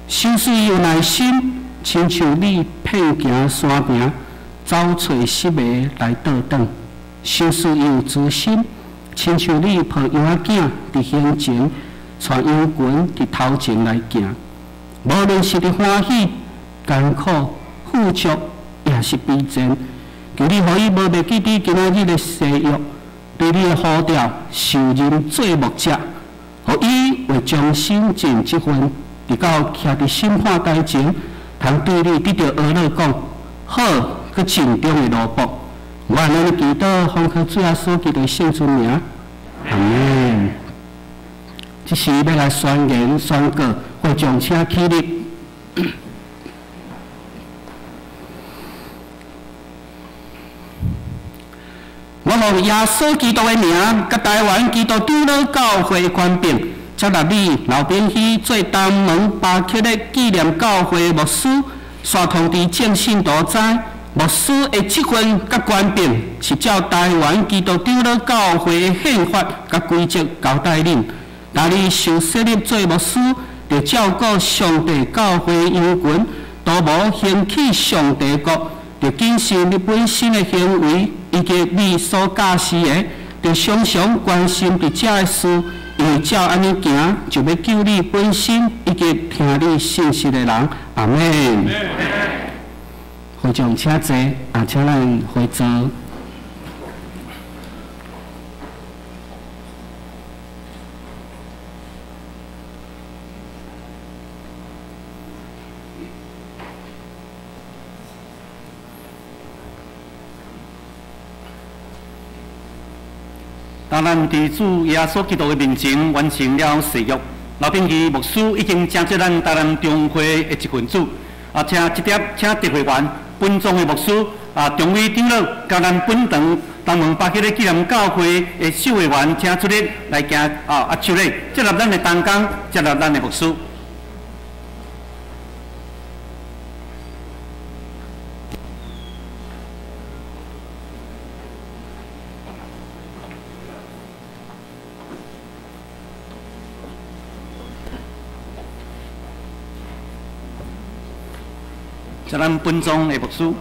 賞賜伊有耐心，親像你遍行山坪，走揣失迷來倒轉；賞賜伊有慈心，親像你抱羊仔囝佇胸前，帶羊群佇頭前來行。無論是佇歡喜、艱苦、富足，抑是卑賤，求你予伊無袂記得今仔日的誓約，對你的呼召受任做牧者，予伊會忠心盡職分，直到徛佇審判台前，通對你得著阿樂講：好，閣盡忠的奴僕。我按呢祈禱，奉靠主耶穌基督聖尊名，阿們。這時欲來宣言宣告，會眾請起立。我奉耶穌基督的名，佮臺灣基督長老教會的權柄，接納你劉秉希做東門巴克的紀念教會牧師，煞通知眾信徒知，牧師的職分佮權柄是照臺灣基督長老教會的憲法佮規則交代恁。若你受設立做牧師，著照顧上帝教會羊群，都無興起上帝國，著謹慎你本身的行為，以及你所教示的，著常常關心佇遮的事，因為照按呢行，就欲救你本身以及聽你信息的人。阿們。會眾請坐，也請咱回座。當咱佇主耶穌基督的面前完成了誓約，劉秉希牧師已經成做咱台南中會的一份子。啊，請這碟，請特會員、本宗的牧師、啊，中委長老，佮咱本堂東門巴克的紀念教會的守會員，請出列來行啊，握手禮，接納咱的同工，接納咱的牧師。請咱本宗的牧師。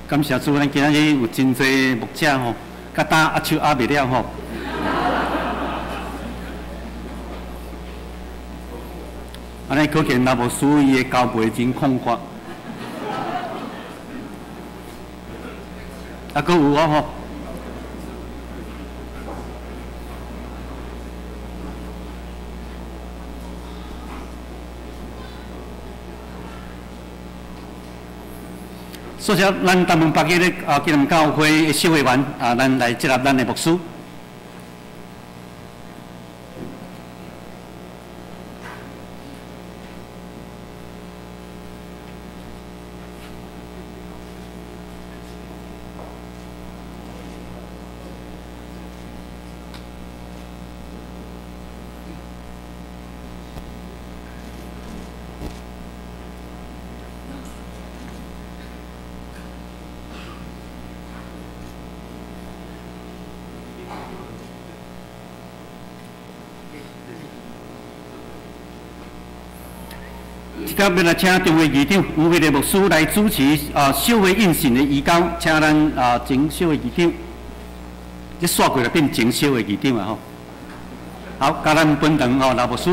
感謝主，咱今仔日有真濟牧者吼，較早握手握袂了吼。按呢可見劉牧師伊的交陪真空闊。啊，閣有哦吼。所以，咱大门北的基隆教会的小会员啊，咱来接纳咱的牧师。特别来请中会议长吴慧丽牧师来主持小会应信的移交，请咱前小会议长，这煞过来变前小会议长啊吼。好，交咱本堂吼老牧师。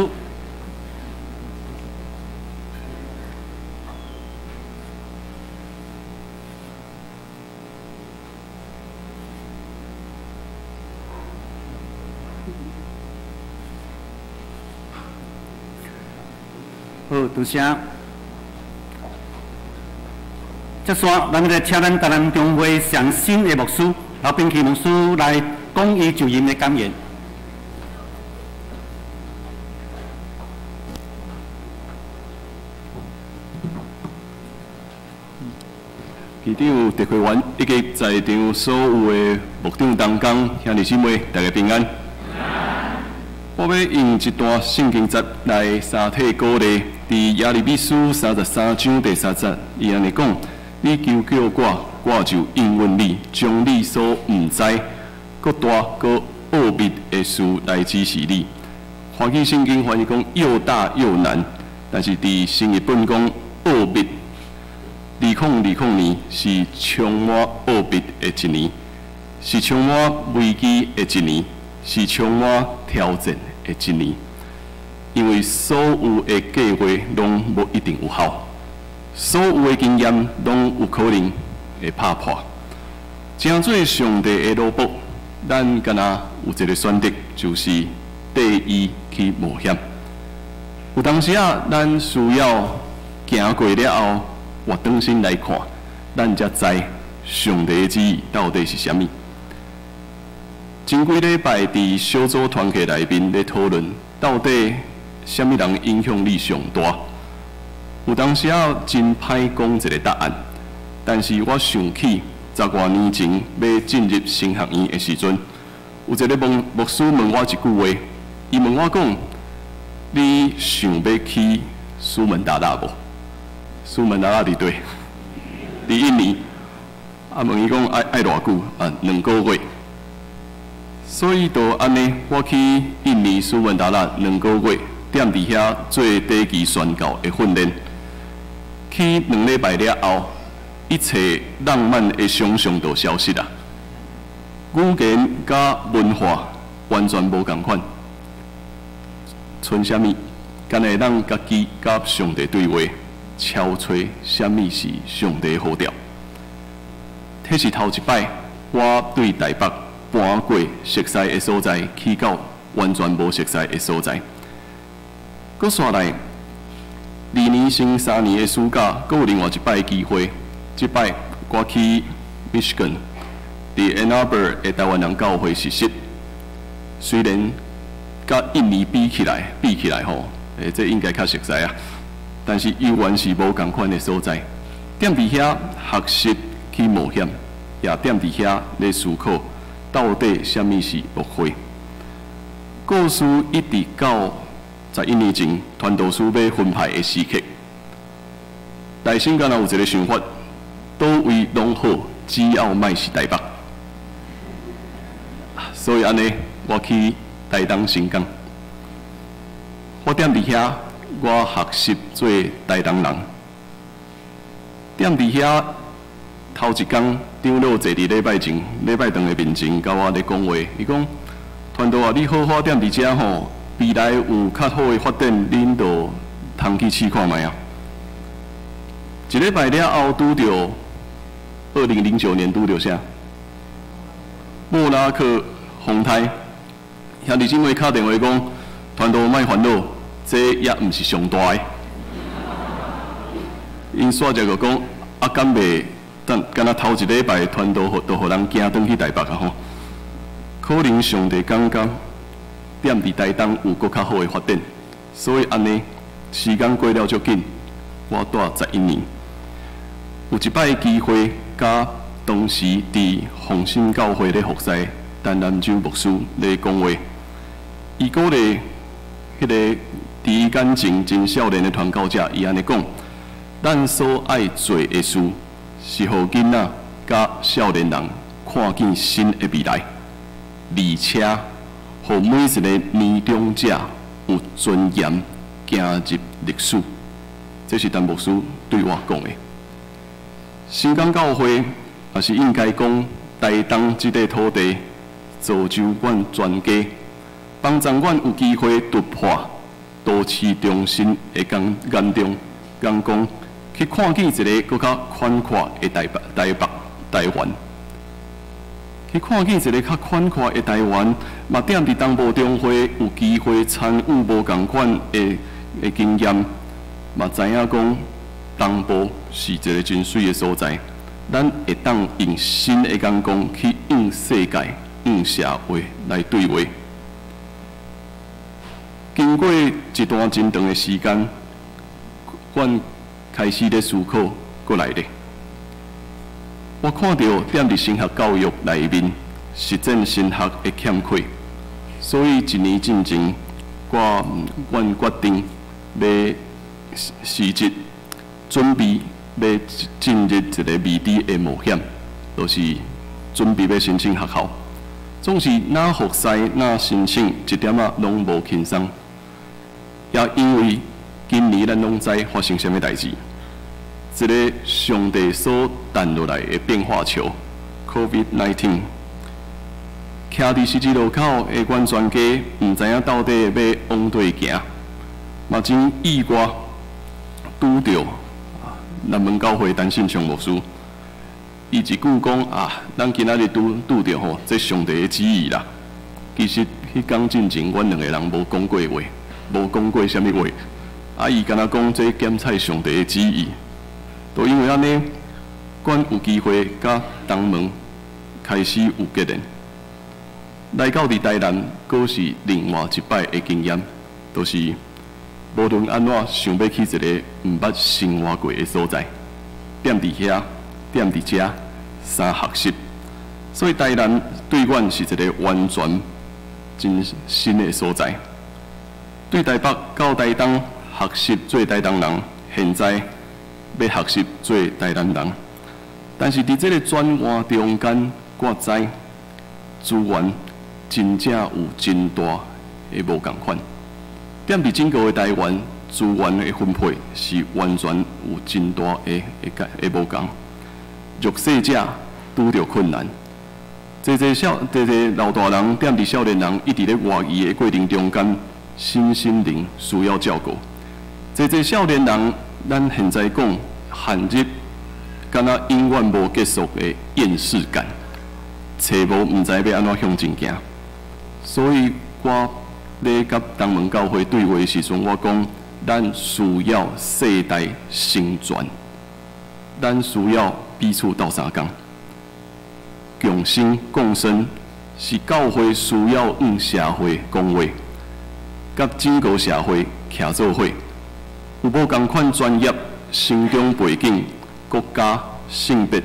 好，多谢。接续，咱来请咱台南中会上新的牧师刘炳奇牧师来讲伊就任的感言。议长、特会员以及在场所有的牧长同工兄弟姊妹，大家平安。我欲用一段圣经节来相替鼓励。伫耶利米书33章第三节，伊按呢讲：你求叫我，我就应允你，将你所毋知、阁大阁奥秘的事来指示你。华语圣经翻译讲又大又难，但是伫新译本讲奥秘。2020年是充满奥秘的一年，是充满危机的一年，是充满挑战的一年。因为所有的计划拢无一定有效，所有的经验拢有可能会拍破。成做上帝的奴仆，咱敢若有一个选择，就是缀伊去冒险。有当时啊，咱需要行过了后，活转身来看，咱才知上帝的旨意到底是啥物。前几礼拜伫小组团契内面咧讨论，到底啥物人影响你上大？有当时仔真歹讲一个答案，但是我想起十外年前欲进入神学院的时阵，有一个牧师问我一句话，伊问我讲：你想欲去苏门答腊无？苏门答腊伫佗？伫印尼。啊，问伊讲爱爱偌久？啊，2个月。所以就按呢，我去印尼苏门答腊两个月。踮伫遐做短期宣教的训练，去2礼拜了后，一切浪漫的想象就消失啦。语言佮文化完全无仝款，賰啥物？敢会当家己佮上帝对话，敲揣啥物是上帝呼召。彼是头一摆，我对台北搬过熟似的所在，去到完全无熟似的所在。阁煞来，2003年的暑假，阁有另外一摆机会。这摆我去 Michigan，伫 Ann Arbor 的台湾人教会实习。虽然佮印尼比起来吼，这应该较熟似啊。但是犹原是无仝款的所在。踮伫遐学习去冒险，也踮伫遐咧思考，到底啥物是牧会。故事一直到11年前，传道师欲分派的时刻，内心敢若有一个想法，佗位拢好，只要莫是台北。所以按呢，我去台东新港，我踮伫遐，我学习做台东人。踮伫遐，头一工，长老坐伫礼拜前、礼拜堂的面前，佮我咧讲话，伊讲：传道啊，你好好踮伫遮吼。未来有较好的发展，恁就通去试看觅啊！一礼拜了后，拄著2009年拄著啥？莫拉克风台，兄弟姊妹敲电话讲，传道莫烦恼，这也毋是上大的。𪜶煞就讲，啊，敢袂等敢若頭一禮拜傳道，都予人驚轉去台北啊吼。可能上帝感覺踮佇台東有閣較好的發展，所以按呢時間過了足緊，我蹛11年。有一擺機會，佮當時佇紅心教會咧服侍陳南洲牧師咧講話，伊鼓勵彼個佇伊眼前真少年的傳教者，伊按呢講：咱所愛做的事，是予囡仔佮少年人看見新的未來，而且予每一个年長者有尊嚴行入歷史。這是陳牧師對我講的。新港教會，也是應該講台東這塊土地，造就阮全家，幫助阮有機會突破都市中心的眼眼中眼光，去看見一个閣較寬闊的台北、台北、台灣，去看見一个較寬闊的台灣，嘛踮佇東部中會有機會參與無仝款的的經驗，嘛知影講東部是一个真媠的所在，咱會當用新的眼光去向世界、向社會來對話。經過一段真長的時間，阮開始咧思考過來咧。我看著踮佇神學教育內面實踐神學的欠缺，所以一年進前，我阮決定欲辭職，準備欲進入一个未知的冒險，就是準備欲申請學校。總是若服侍若申請，一點仔攏無輕鬆。也因為今年咱攏知發生啥物代誌，這个上帝所誕落來的變化球，COVID-19，徛佇十字路口的阮全家，毋知影到底欲往佗行，嘛真意外拄著南門教會陳信昌牧師，伊一句講啊，咱今仔日拄拄著吼，這上帝的旨意啦。其實彼工進前，阮兩个人無講過話，無講過啥物話。啊，伊敢若講這檢採上帝的旨意，都因為按呢，阮有機會佮東門開始有結連。來到佇台南，閣是另外一擺的經驗，就是無論按怎想欲去一个毋捌生活過的所在，踮佇遐，踮佇遮，三學習。所以台南對阮是一个完全真新的所在。對台北到台東學習做台東人，現在欲學習做台南人。但是佇這个轉換中間，我知資源真正有真大的無仝款。踮佇整個的台灣，資源的分配是完全有真大的的的無仝。弱勢者拄著困難，濟濟少濟濟老大人踮佇少年人一直咧外移的過程中間，身心靈需要照顧。濟濟少年人，咱現在講陷入敢若永遠無結束的厭世感，揣無毋知欲按怎向前行。所以我咧佮東門教會對話的時陣，我講咱需要世代承傳，咱需要彼此鬥相共，共生共生，是教會需要向社會講話，佮整個社會徛做伙，有無仝款專業、成長背景、國家、性別、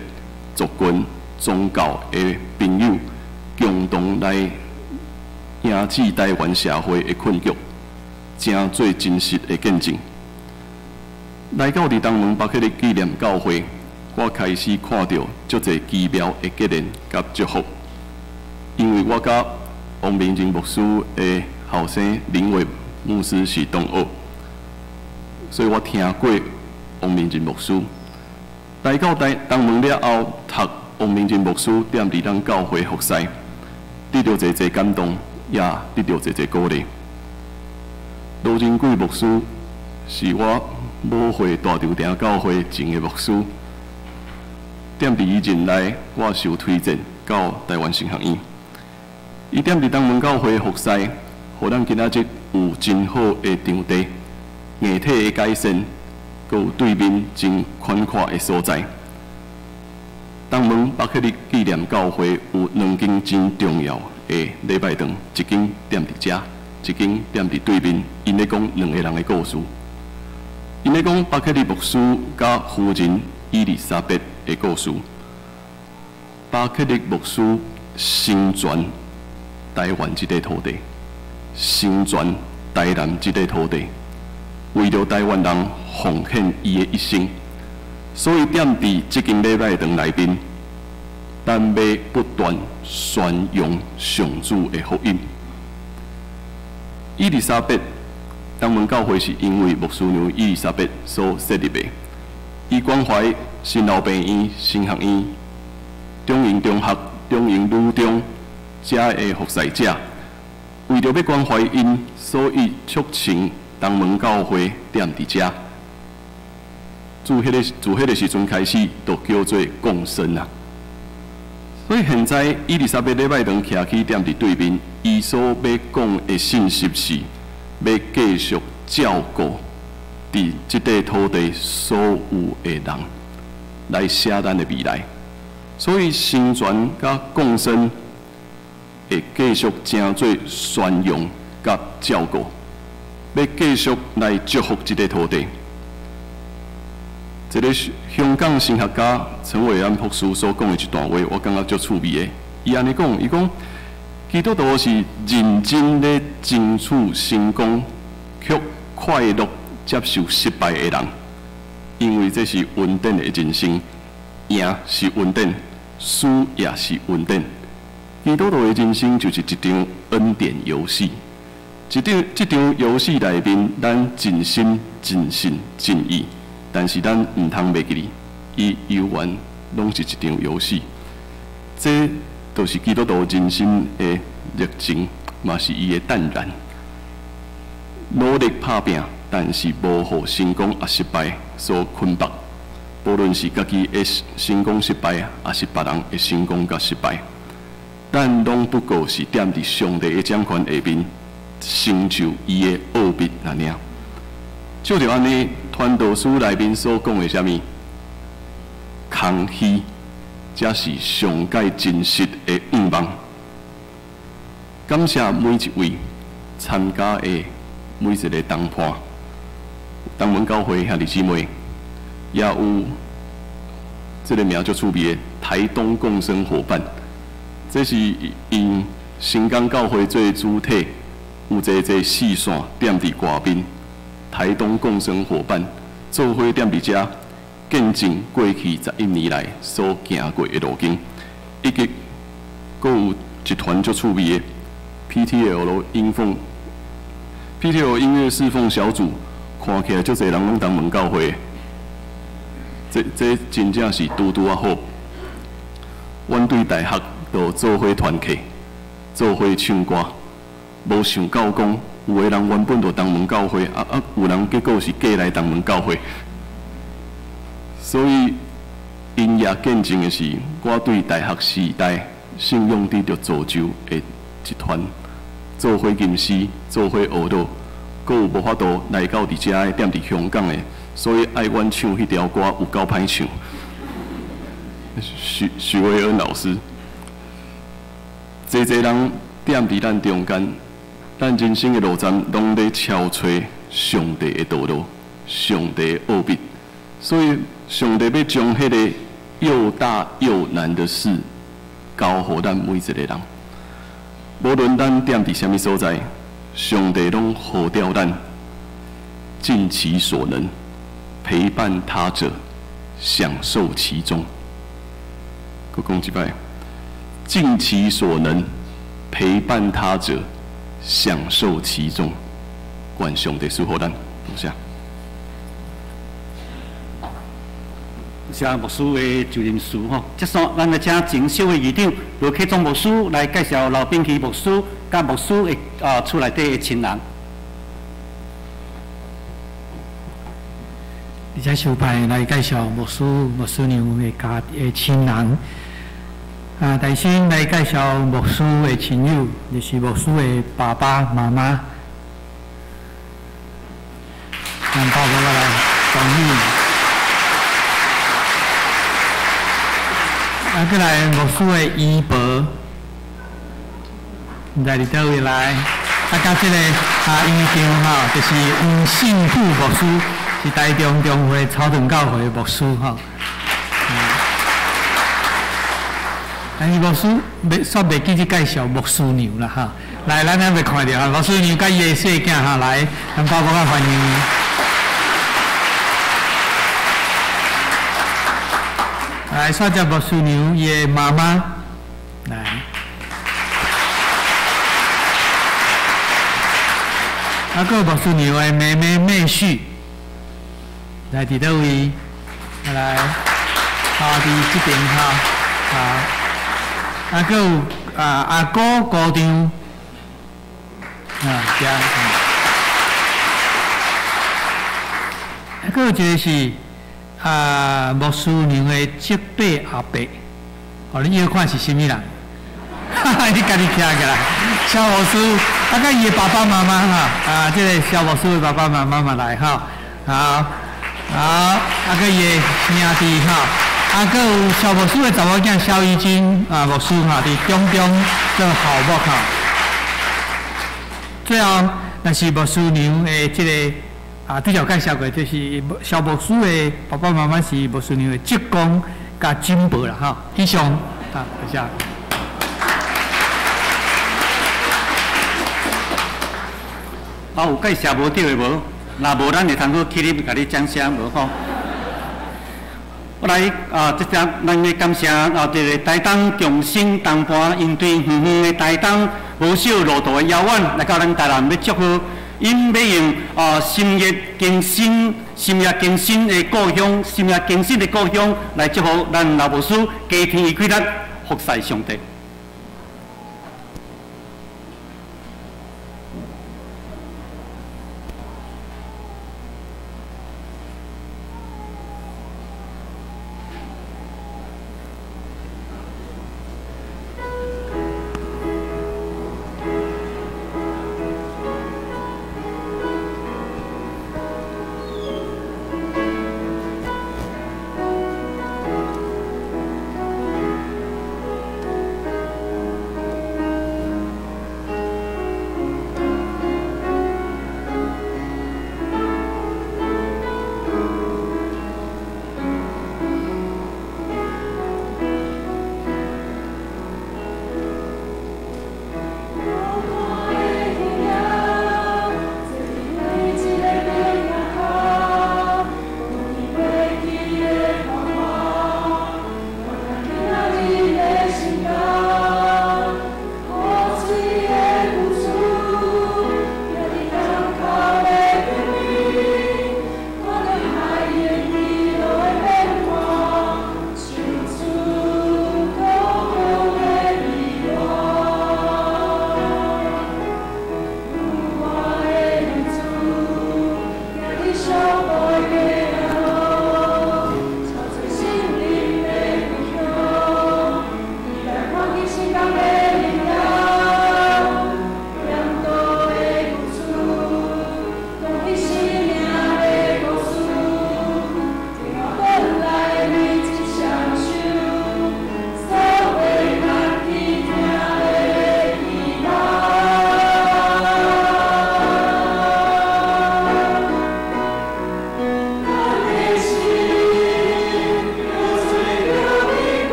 族群、宗教的朋友，共同來迎戰台灣社會的困局，成做真實的見證。來到佇東門北彼个紀念教會，我開始看著足濟奇妙的結連佮祝福。因為我佮王明仁牧師的後生林偉牧師是同學，所以我聽過王明仁牧師。來到台東門了後，讀王明仁牧師踮佇咱教會服侍，得著濟濟感動，也得著濟濟鼓勵。羅仁貴牧師是我母會大稻埕教會前的牧師，踮佇伊任內，我受推薦到台灣神學院。伊踮佇東門教會服侍，予咱今仔日有真好的場地，硬體的改善，閣有對面真寬闊的所在。东门巴克利纪念教会有两间真重要的礼拜堂，一间踮伫遮，一间踮伫对面。𪜶咧讲两个人的故事。𪜶咧讲巴克利牧师佮夫人伊丽莎白的故事。巴克利牧师成全台湾这块土地，成全台南这块土地，为著台湾人奉献伊的一生。所以，踮伫这间礼拜堂内面，咱欲不断宣扬上主的福音。伊丽莎白东门教会是因为牧师娘伊丽莎白所设立的，伊关怀新老病院、神学院、中营中学、中营女中遮的服侍者，为著欲关怀𪜶，所以促成东门教会踮伫遮。自彼个时阵开始，就叫做共生啊。所以现在伊丽莎白礼拜堂徛起踮伫对面，伊所欲讲的信息是，欲继续照顾伫这块土地所有的人，来写咱的未来。所以成全佮共生会继续成做宣扬佮照顾，欲继续来祝福这块土地。一个香港神学家陈伟安博士所讲的一段话，我感觉足趣味的。伊按呢讲，伊讲基督徒是认真咧争取成功，却快乐接受失败的人，因为这是恩典的人生，赢是恩典，输也是恩典。基督徒的人生就是一场恩典游戏，这场游戏内面，咱尽心、尽性、尽意。但是咱毋通袂记哩，伊犹原拢是一场游戏。这就是基督徒人生的热情，嘛是伊的淡然。努力拍拚，但是无予成功抑失败所捆绑。无论是家己的成功失败，抑是别人的成功佮失败，咱拢不过是踮伫上帝的掌权下面，成就伊的奥秘尔尔。照著按呢，传道书内面所讲的啥物？空虚，才是上盖真实的愿望。感谢每一位参加的每一个同伴，东门教会兄弟姊妹，也有这个名足趣味的台东共生伙伴，这是𪜶新港教会做主体，有济济四线踮伫外面。台东共生伙伴做伙踮伫遮，见证过去11年来所行过的路径，以及阁有一团足趣味的 PTL 音凤 PTL 音乐侍奉小组，看起来足济人拢东门教会，这真正是拄拄仔好。阮对大学就做伙团契，做伙唱歌，无想到讲。有的人原本就东门教会，有人结果是过来东门教会，所以𪜶也见证的是，我对大学时代信仰得著造就的一团做伙吟诗、做伙学道，阁有无法度来到伫遮的，踮伫香港的，所以爱阮唱彼条歌有够歹唱。许许维恩老师，济济人踮伫咱中间。咱人生的路站，拢咧敲揣上帝的道路、上帝的奥秘，所以上帝欲将彼个又大又难的事交予咱每一个人。无论咱踮伫啥物所在，上帝拢呼召咱尽其所能陪伴他者，享受其中。阁讲一摆，尽其所能陪伴他者。享受其中，愿上帝赐福咱，多谢。谢牧师的就任词吼，接续咱来请正式的议长罗启忠牧师来介绍刘秉基牧师佮牧师的厝内底的亲人。而且首排来介绍牧师、牧师娘的家的亲人。啊，首先来介绍牧师的亲友，就是牧师的爸爸妈妈。咱爸爸来欢迎。啊，閣來牧師的姨婆，毋知佇佗位來。啊，佮這个院長吼，就是黃信富牧師，是台中中會草屯教會的牧師吼。但是牧師袂煞袂記得介紹牧師娘啦哈。來，咱還袂看著哈，牧師娘佮伊的細囝哈來，咱包括歡迎。來，煞接牧師娘伊的媽媽來。啊，閣有牧師娘的妹妹妹婿，來佇佗位？來，好，佇這邊哈，啊。啊，閣有啊阿姑姑丈，啊，遮，啊，閣有一个是啊牧師娘的叔伯阿伯，哦，你臆看是啥物人？哈哈，你家己徛起來，蕭牧師，啊，佮伊的爸爸媽媽哈，啊，這个蕭牧師的爸爸媽媽嘛來哈，好，好，啊，佮伊的兄弟哈。啊，閣有蕭牧師的查某囝蕭一金啊，牧師哈，佇中中做校牧哈。最後，若是牧師娘的這个啊，拄才有介紹過，就是蕭牧師的爸爸媽媽是牧師娘的舅公佮婶婆啦哈。以上啊，多謝。啊，有介紹無著的無？若無，咱會通好起立，共你掌聲無吼？我來啊，這隻咱要感謝啊，這个台東眾生同伴，𪜶對遠遠的台東無少路途的遙遠，來到咱台南欲祝賀，𪜶欲用啊心意更新、心意更新的故鄉、心意更新的故鄉來祝福咱老牧師家庭伊氣力，服侍上帝。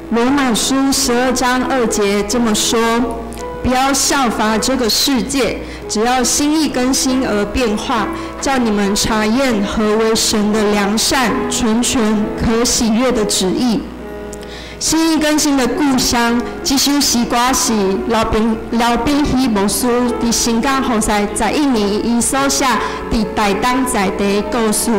罗马书12章2节这么说：不要效法這個世界，只要心意更新而變化，叫你們查驗何為神的良善、純全、可喜悅的旨意。心意更新的故鄉，這首詩歌是劉秉希牧師佇新港服侍11年，伊所寫佇台東在地的故事。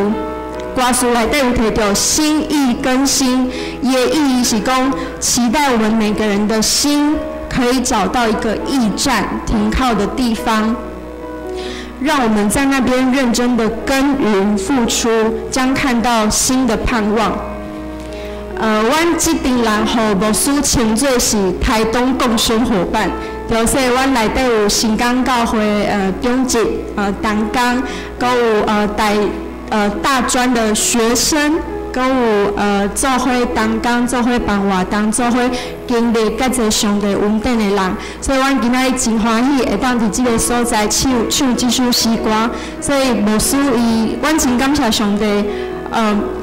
歌詞內底有提到心意更新，伊的意義是講，期待我們每個人的心可以找到一個驛站停靠的地方，讓我們在那邊認真的耕耘付出，將看到新的盼望。阮這陣人予牧師稱做是台東共生夥伴，就是阮內底有新港教會長執同工，閣有大專的學生，閣有做伙同工、做伙辦活動、做伙經歷遮濟上帝恩典的人，所以阮今仔日真歡喜會當佇這個所在唱唱這首詩歌。所以牧師伊，阮真感謝上帝。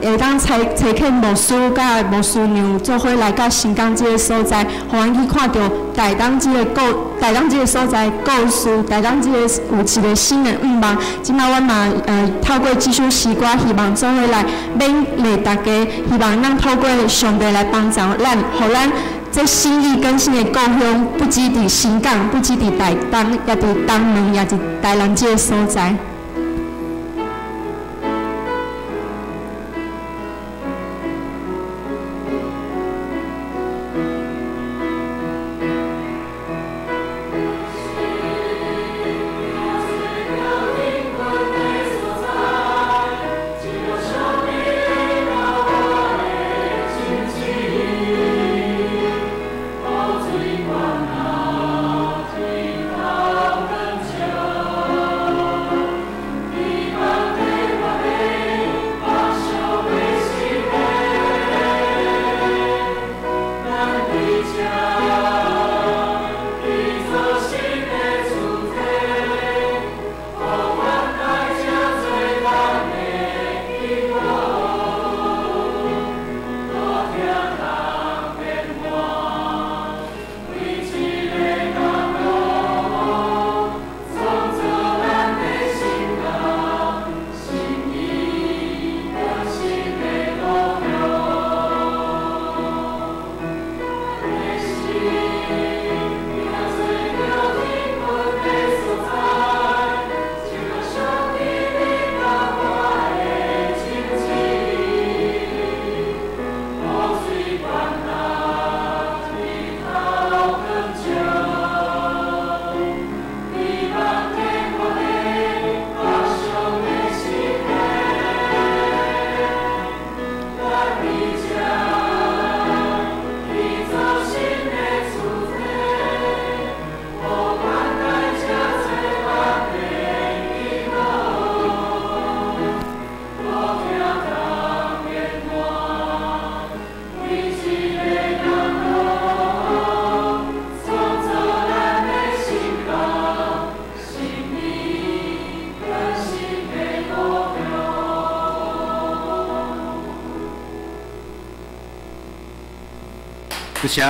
會當差遣牧師佮牧師娘做伙來到新港這個所在，予阮去看著台東這個故，台東這個所在故事，台東這個有一個新的願望。這擺阮嘛透過這首詩歌，希望做伙來勉勵大家，希望咱透過上帝來幫助咱，予咱這心意更新的故鄉，不只佇新港，不只佇台東，也佇東門，也佇台南這個所在。多谢，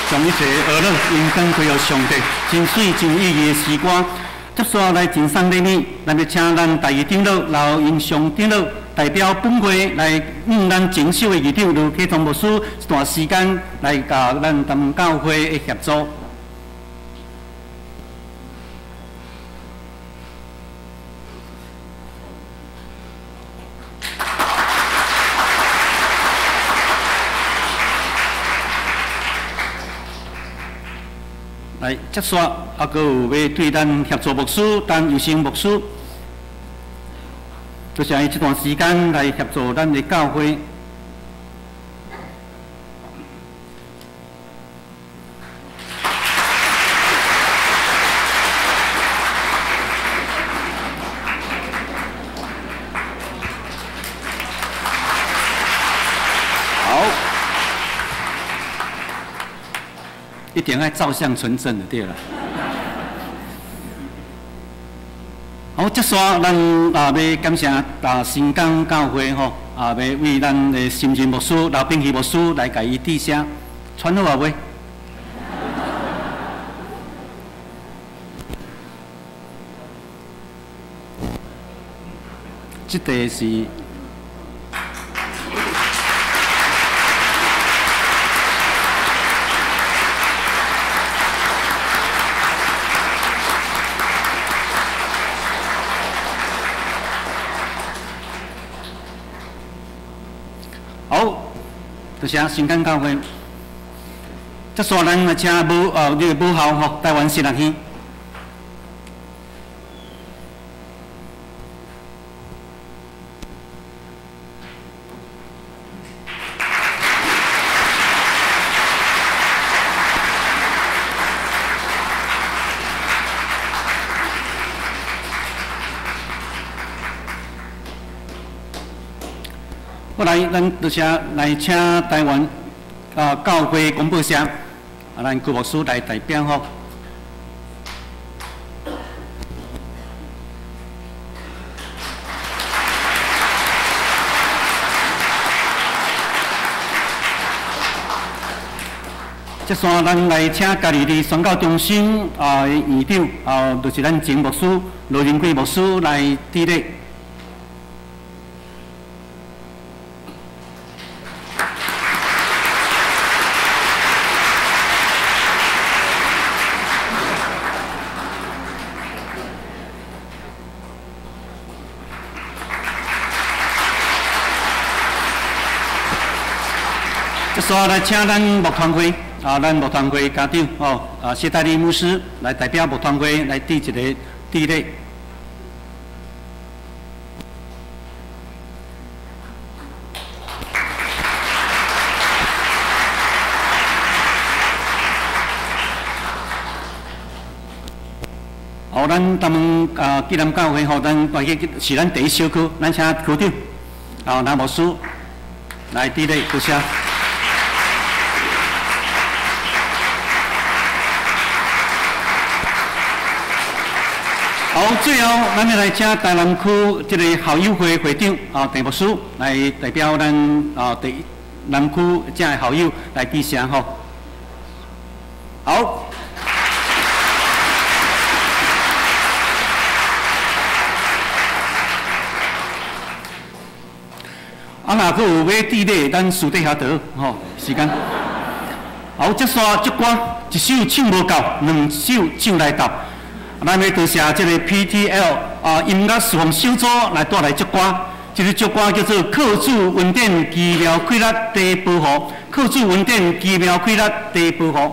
将一切娱乐应当归予上帝，真水真意义的诗歌。接下来真送礼物，咱要请咱第二长老刘英雄长老代表本会来，咱整修的议长卢启忠牧师一段时间来共咱东教会的协助。来，接续啊，阁有欲对咱协助牧师陈佑成牧师，多谢伊这段时间来协助咱的教会。好，一定爱照相存证就对了。好，接续咱欲感谢新港教会吼，欲为咱的新任牧师刘秉希牧师来共伊致谢，穿好啊未？這個是。好，多謝新港教會。這煞咱來請母哦，這個母校吼，台灣神學院。過來，咱多謝來請台灣啊教會廣播社，啊，咱郭牧師來代表吼。這線咱來請家己的宣教中心啊院長啊，就是咱前牧師羅仁貴牧師來致禮。煞來請咱牧團會啊，咱牧團會家長哦，啊謝大利牧師來代表牧團會來致一個致禮。好，咱他們啊，紀南教會吼，咱大家是咱第一小區，咱請區長啊，林牧師來致禮，多謝。好，最後咱來請台南區這個校友會會長啊，鄭牧師來代表咱啊，第南區這個校友來致謝吼。好。啊，若閣有欲致禮，咱私底下談吼，時間。好，這煞這歌，一首唱無夠，兩首唱來鬥。咱欲多謝這個 PTL 啊音樂侍奉小組來帶來這歌，這个這歌叫做《靠主恩典奇妙快樂地保護》，靠主恩典奇妙快樂地保護。Oh.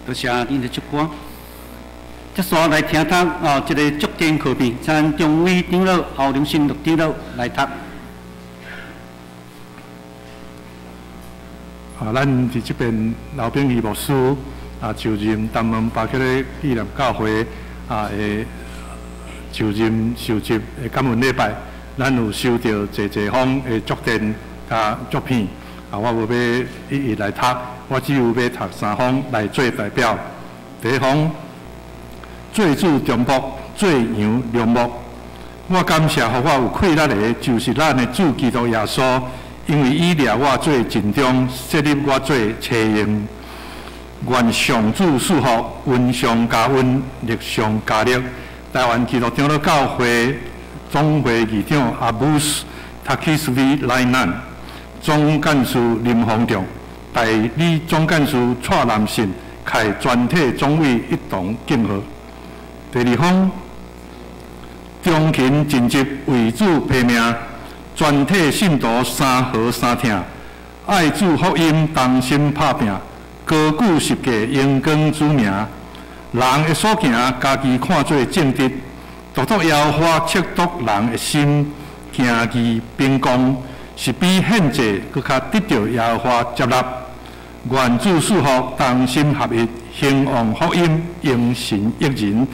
多谢恁的祝歌。接续来听读哦，这个祝电课片，请中伟长老、侯良信长老来读。啊，咱伫这边刘秉义牧师啊，就任东门巴克礼纪念教会啊的就任受职的感恩礼拜，咱有收到济济封的祝电佮祝片，啊，我无欲一一来读，我只有欲读三封来做代表。第一封，做主中牧，做羊良牧，我感谢予我有气力的，就是咱的主基督耶稣。因为伊掠我做尽忠，设立我做差用。愿上主赐福，恩上加恩，力上加力。台湾基督长老教会总会议长阿布斯塔克斯里莱南，总干事林宏仲，代理总干事蔡南信，开全体总委一同敬贺。第二封，忠勤尽职为主拼命。全体信徒三和三疼，爱主福音同心拍拼，高举十架荣光主名。人的所行，家己看做正直；独独耶和华测度人的心，行义秉公，是比献祭阁较得著耶和华接纳。愿主赐福，同心合一，兴旺福音，荣神益人。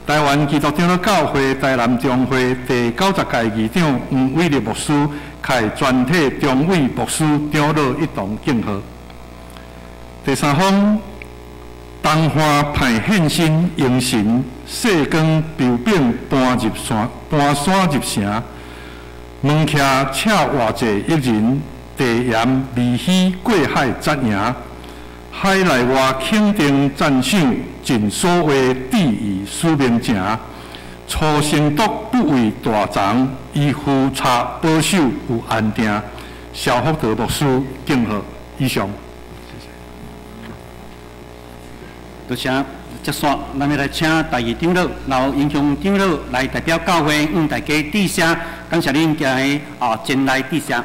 台湾基督长老教会台南中会第90届议长黄伟立牧师，开全体中委牧师长老一同敬贺。第三封，东华派献身迎神，细光标炳搬入山，搬山入城，门徛赤活济一人，地盐离虚过海扎营。海内外肯定赞赏，尽所谓致意使命情。初生毒不为大长，伊夫差保守有安定。萧福德牧师敬贺。以上。谢谢。多谢。接续，咱要来请第二长老刘英雄长老来代表教会向大家致谢，感谢恁今日啊前来致谢。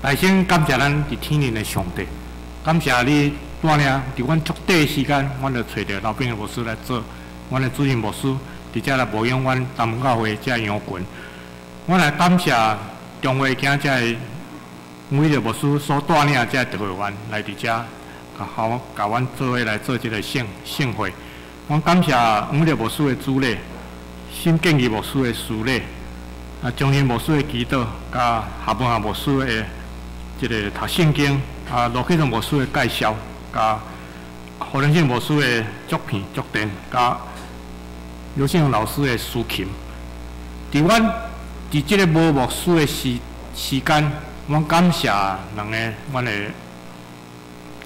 来先感谢咱伫天灵的上帝，感谢你带领伫阮足短时间，阮就揣著刘秉义牧师来做阮的主任牧师，伫遮来牧养阮东门教会遮羊群。阮来感谢中会今遮个每个牧师所带领遮特会员来伫遮，共共阮做伙来做这个圣圣会。阮感谢每个牧师的主礼，新建义牧师的司礼，啊，张兴牧师的祈祷，佮夏文夏牧师的这个读圣经，啊，罗启荣牧师的介绍，佮何仁信牧师的作品作电，佮刘信荣老师的司琴。伫阮伫这个无牧师的时时间，阮感谢两个阮的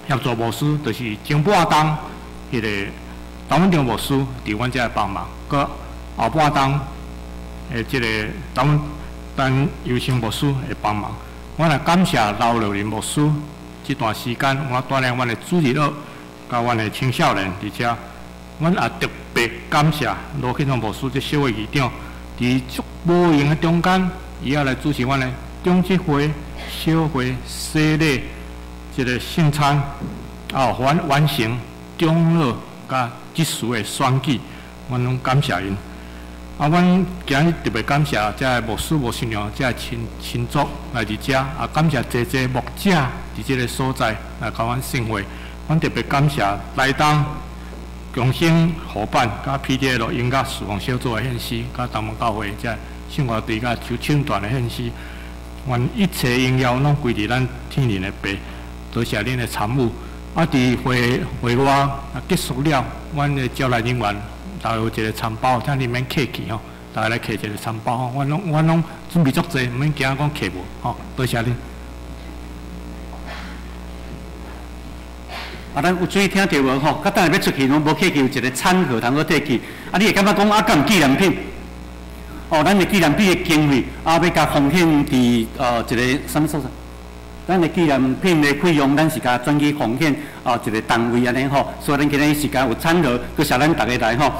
协助牧师，就是前半冬彼个陈文忠牧师伫阮遮帮忙，佮后半冬的这个陈陈尤生牧师会帮忙。我来感谢刘乐林牧师，这段时间我带领阮的主日学，佮阮的青少年伫遮，阮也特别感谢罗启荣牧师这小的议长，伫足无闲的中间，伊也来主持阮的长执会、小会、洗礼、这个圣餐，啊，完完成长老佮执事的选举，阮拢感谢𪜶。啊，阮今日特别感谢遮个牧师、牧师娘、遮个亲亲族来伫遮，啊，感谢济济牧者伫这个所在来共阮圣会。阮特别感谢台东共生伙伴、佮 PDL 音乐事奉小组的献诗，佮东门教会遮圣乐队佮手唱团的献诗。愿一切荣耀拢归伫咱天灵的父，多谢恁的参与。啊，伫会会外啊结束了，阮的招来人员。大家有一个餐包，请恁免客气吼，大家来摕一个餐包吼，阮拢阮拢准备足济，毋免惊讲摕无吼，多谢恁。啊，咱有注意听著无吼？佮等下欲出去拢无客气，有一个餐盒通好提去。啊，你会感觉讲啊，敢有纪念品？哦，咱的纪念品的经费啊，欲共奉献伫一个啥物所在？咱的纪念品的费用，咱是共转去奉献哦一个单位按呢吼。所以咱今日时间有餐盒，阁谢咱逐家来吼。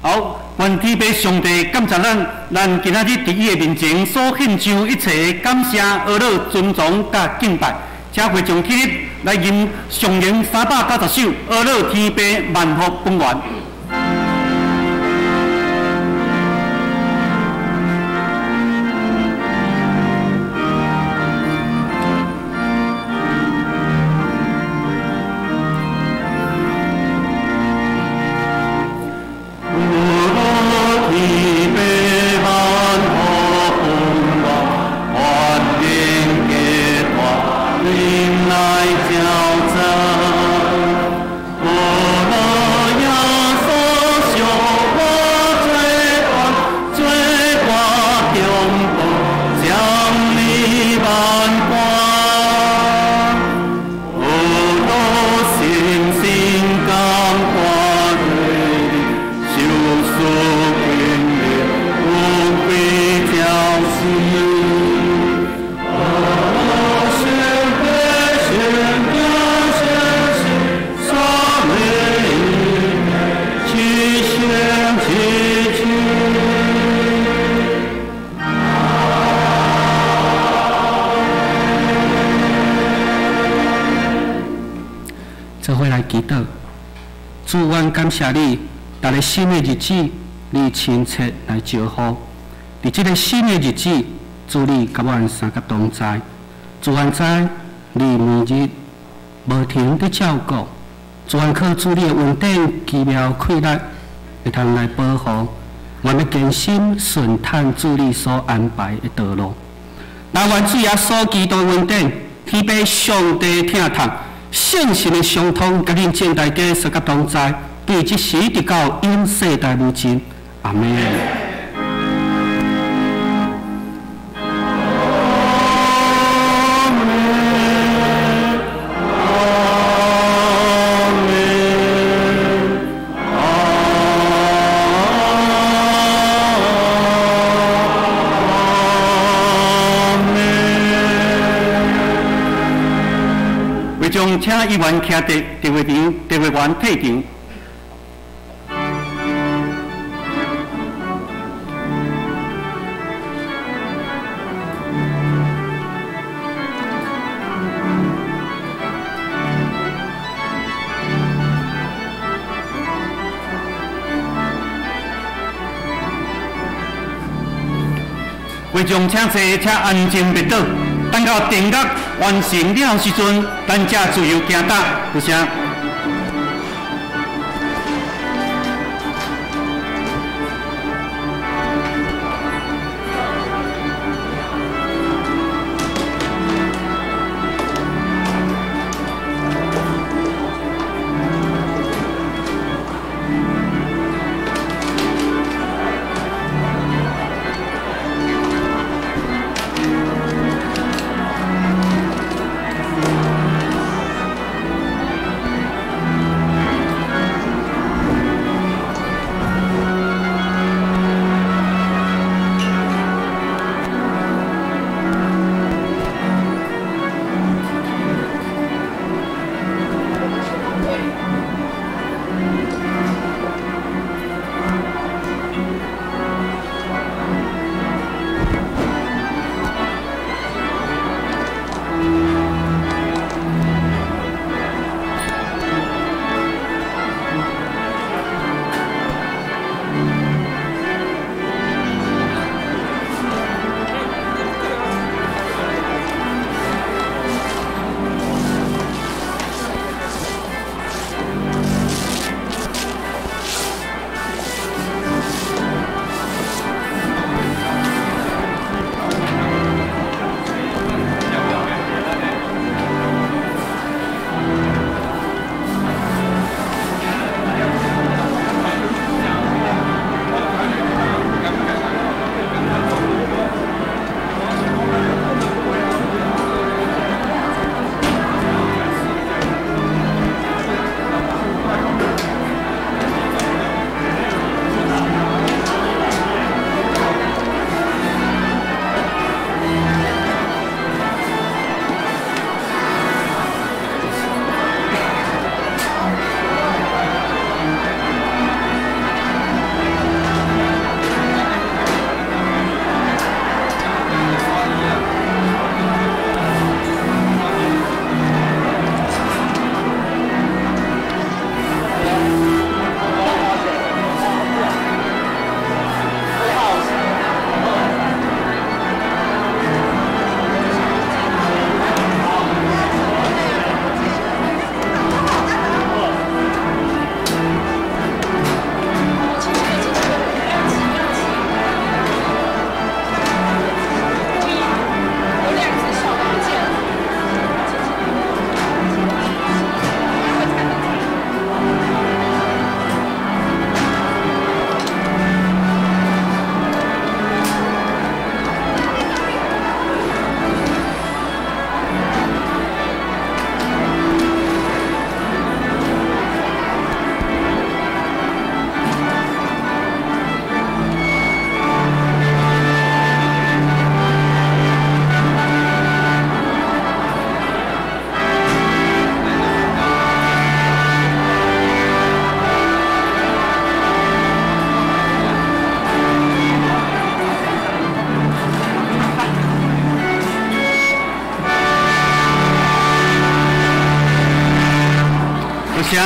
好，愿天父上帝感谢咱，咱今仔日伫伊的面前所献上一切的感谢、阿乐、尊崇佮敬拜。请会众起立来吟上吟390首，阿乐天父万福本愿。主，阮感谢你，逐个新的日子，你亲切来招呼。伫这个新的日子，主你佮阮三个同在。主，阮知你每日无停伫照顾，主，阮靠主你的恩典奇妙气力，会通来保护。阮欲坚心顺探主你所安排的道路。那愿主耶稣基督恩典，天父上帝疼痛，圣神的相通，佮恁众大家相佮同在，对这时直到永世代无尽。阿们。请议员徛伫特会场，特会员退场。会众请坐，请安静别倒。等到定乐完成了时阵，咱才自由行搭。多谢。谢。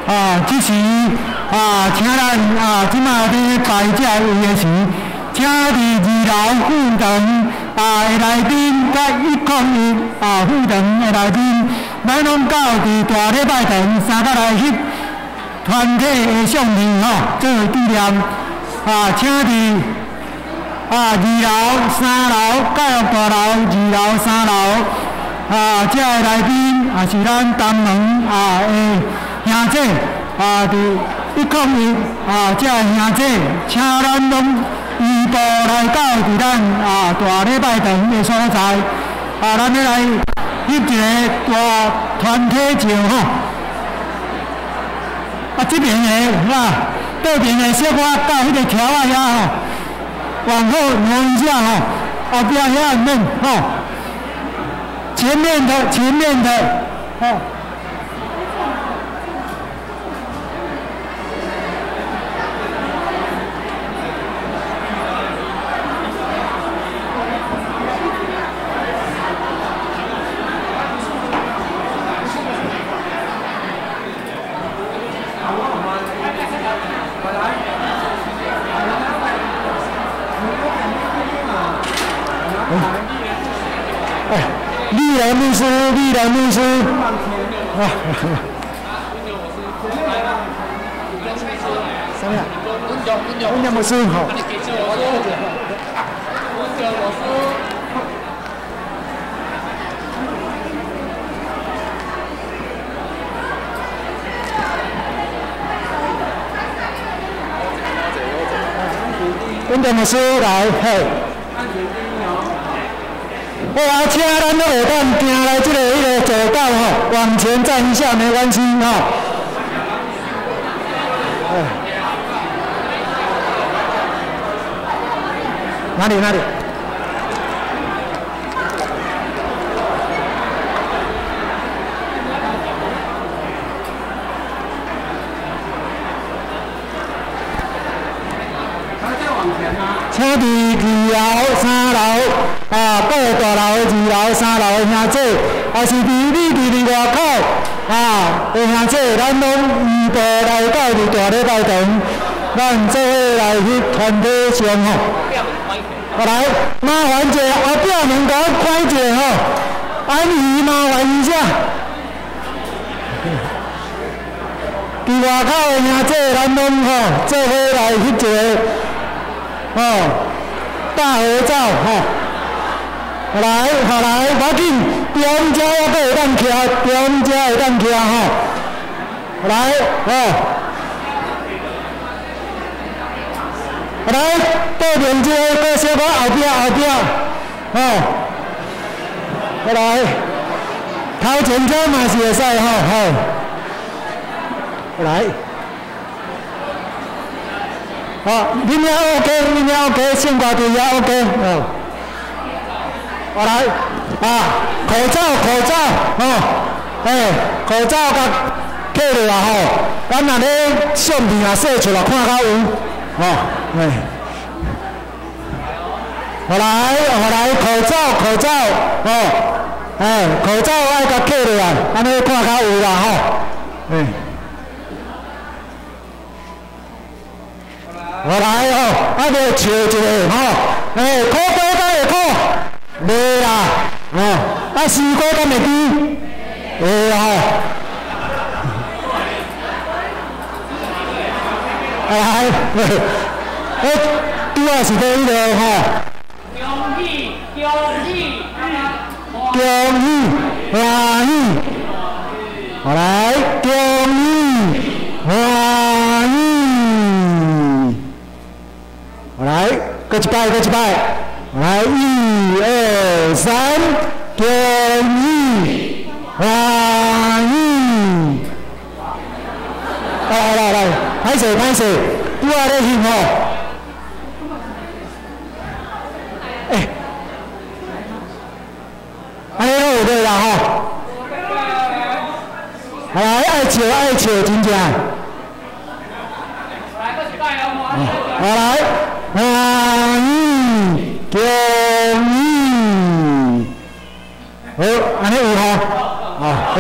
啊，这时啊，请咱啊，这马伫摆这位的时，请伫二楼副堂啊的来宾，佮101啊副堂的来宾，咱拢到伫大礼拜堂三角来翕团体的相片吼，做为纪念。啊，请伫啊二楼、三楼教育大楼二楼、三楼啊，这个来宾也是咱东门啊的兄姐啊，伫101啊，这个兄姐，请咱拢移步来到伫咱啊大礼拜堂的所在，啊，咱欲来翕一个大团体照吼。啊，这边的啊，对面的小可到彼个桥仔遐吼，往后挪一下吼，后壁遐毋免吼，前面的，前面的，吼。丽兰牧师，丽兰牧师，啊，什么？温江牧师好。温江牧师来，嘿。好啊，请咱拢会当行来这个彼个走道吼，往前站一下没关系吼。哪里哪里？请伫二楼、三楼啊，各大楼二楼、三楼的兄姐，也是伫你伫伫外口啊的兄姐，咱拢移步来到伫大礼拜堂，咱做伙来翕团体相吼。来，麻烦一下后壁门共我开一下吼，安姨麻烦一下。伫外口的兄姐，咱拢吼做伙来翕一个哦大合照吼。来，好来，无要紧，中间犹阁会当徛，中间会当徛吼。来，哦，来，对面这个阁小可后壁后壁，哦，来，头前这嘛是会使吼，好，来，好，恁遐 OK，恁遐 OK，圣歌队也 OK，哦。我来，啊，口罩，口罩，哦，哎，口罩共扣落来吼，咱若咧相片啊，洗出来看较有，哦，哎，好来，好来，口罩，口罩，哦，哎，口罩爱共扣落来，按呢看较有啦吼，哎，好来哦，啊无笑一下吼，哎，苦瓜敢会苦？袂啦，哦，啊西瓜敢会甜？会吼。来，我拄仔是咧彼个吼。恭喜恭喜恭喜欢喜，好来，恭喜欢喜，好来，阁一摆，阁一摆。来，一二三，恭喜欢喜！来来来，歹势歹势，拄仔咧翕吼。哎，按呢拢有对啦吼。来，愛笑愛笑，真正。好來，歡喜恭喜，好，按呢有吼，啊好，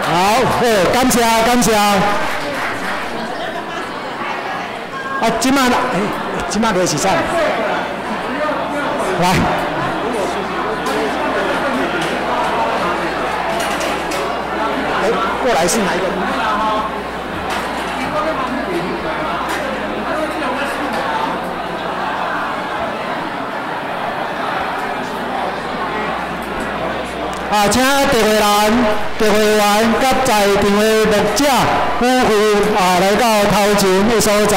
好，好，感謝感謝。啊，這馬，這馬就是啥？來。過來是哪一個？啊，請特會人、特會員佮在場的牧者、夫婦啊，來到頭前的所在。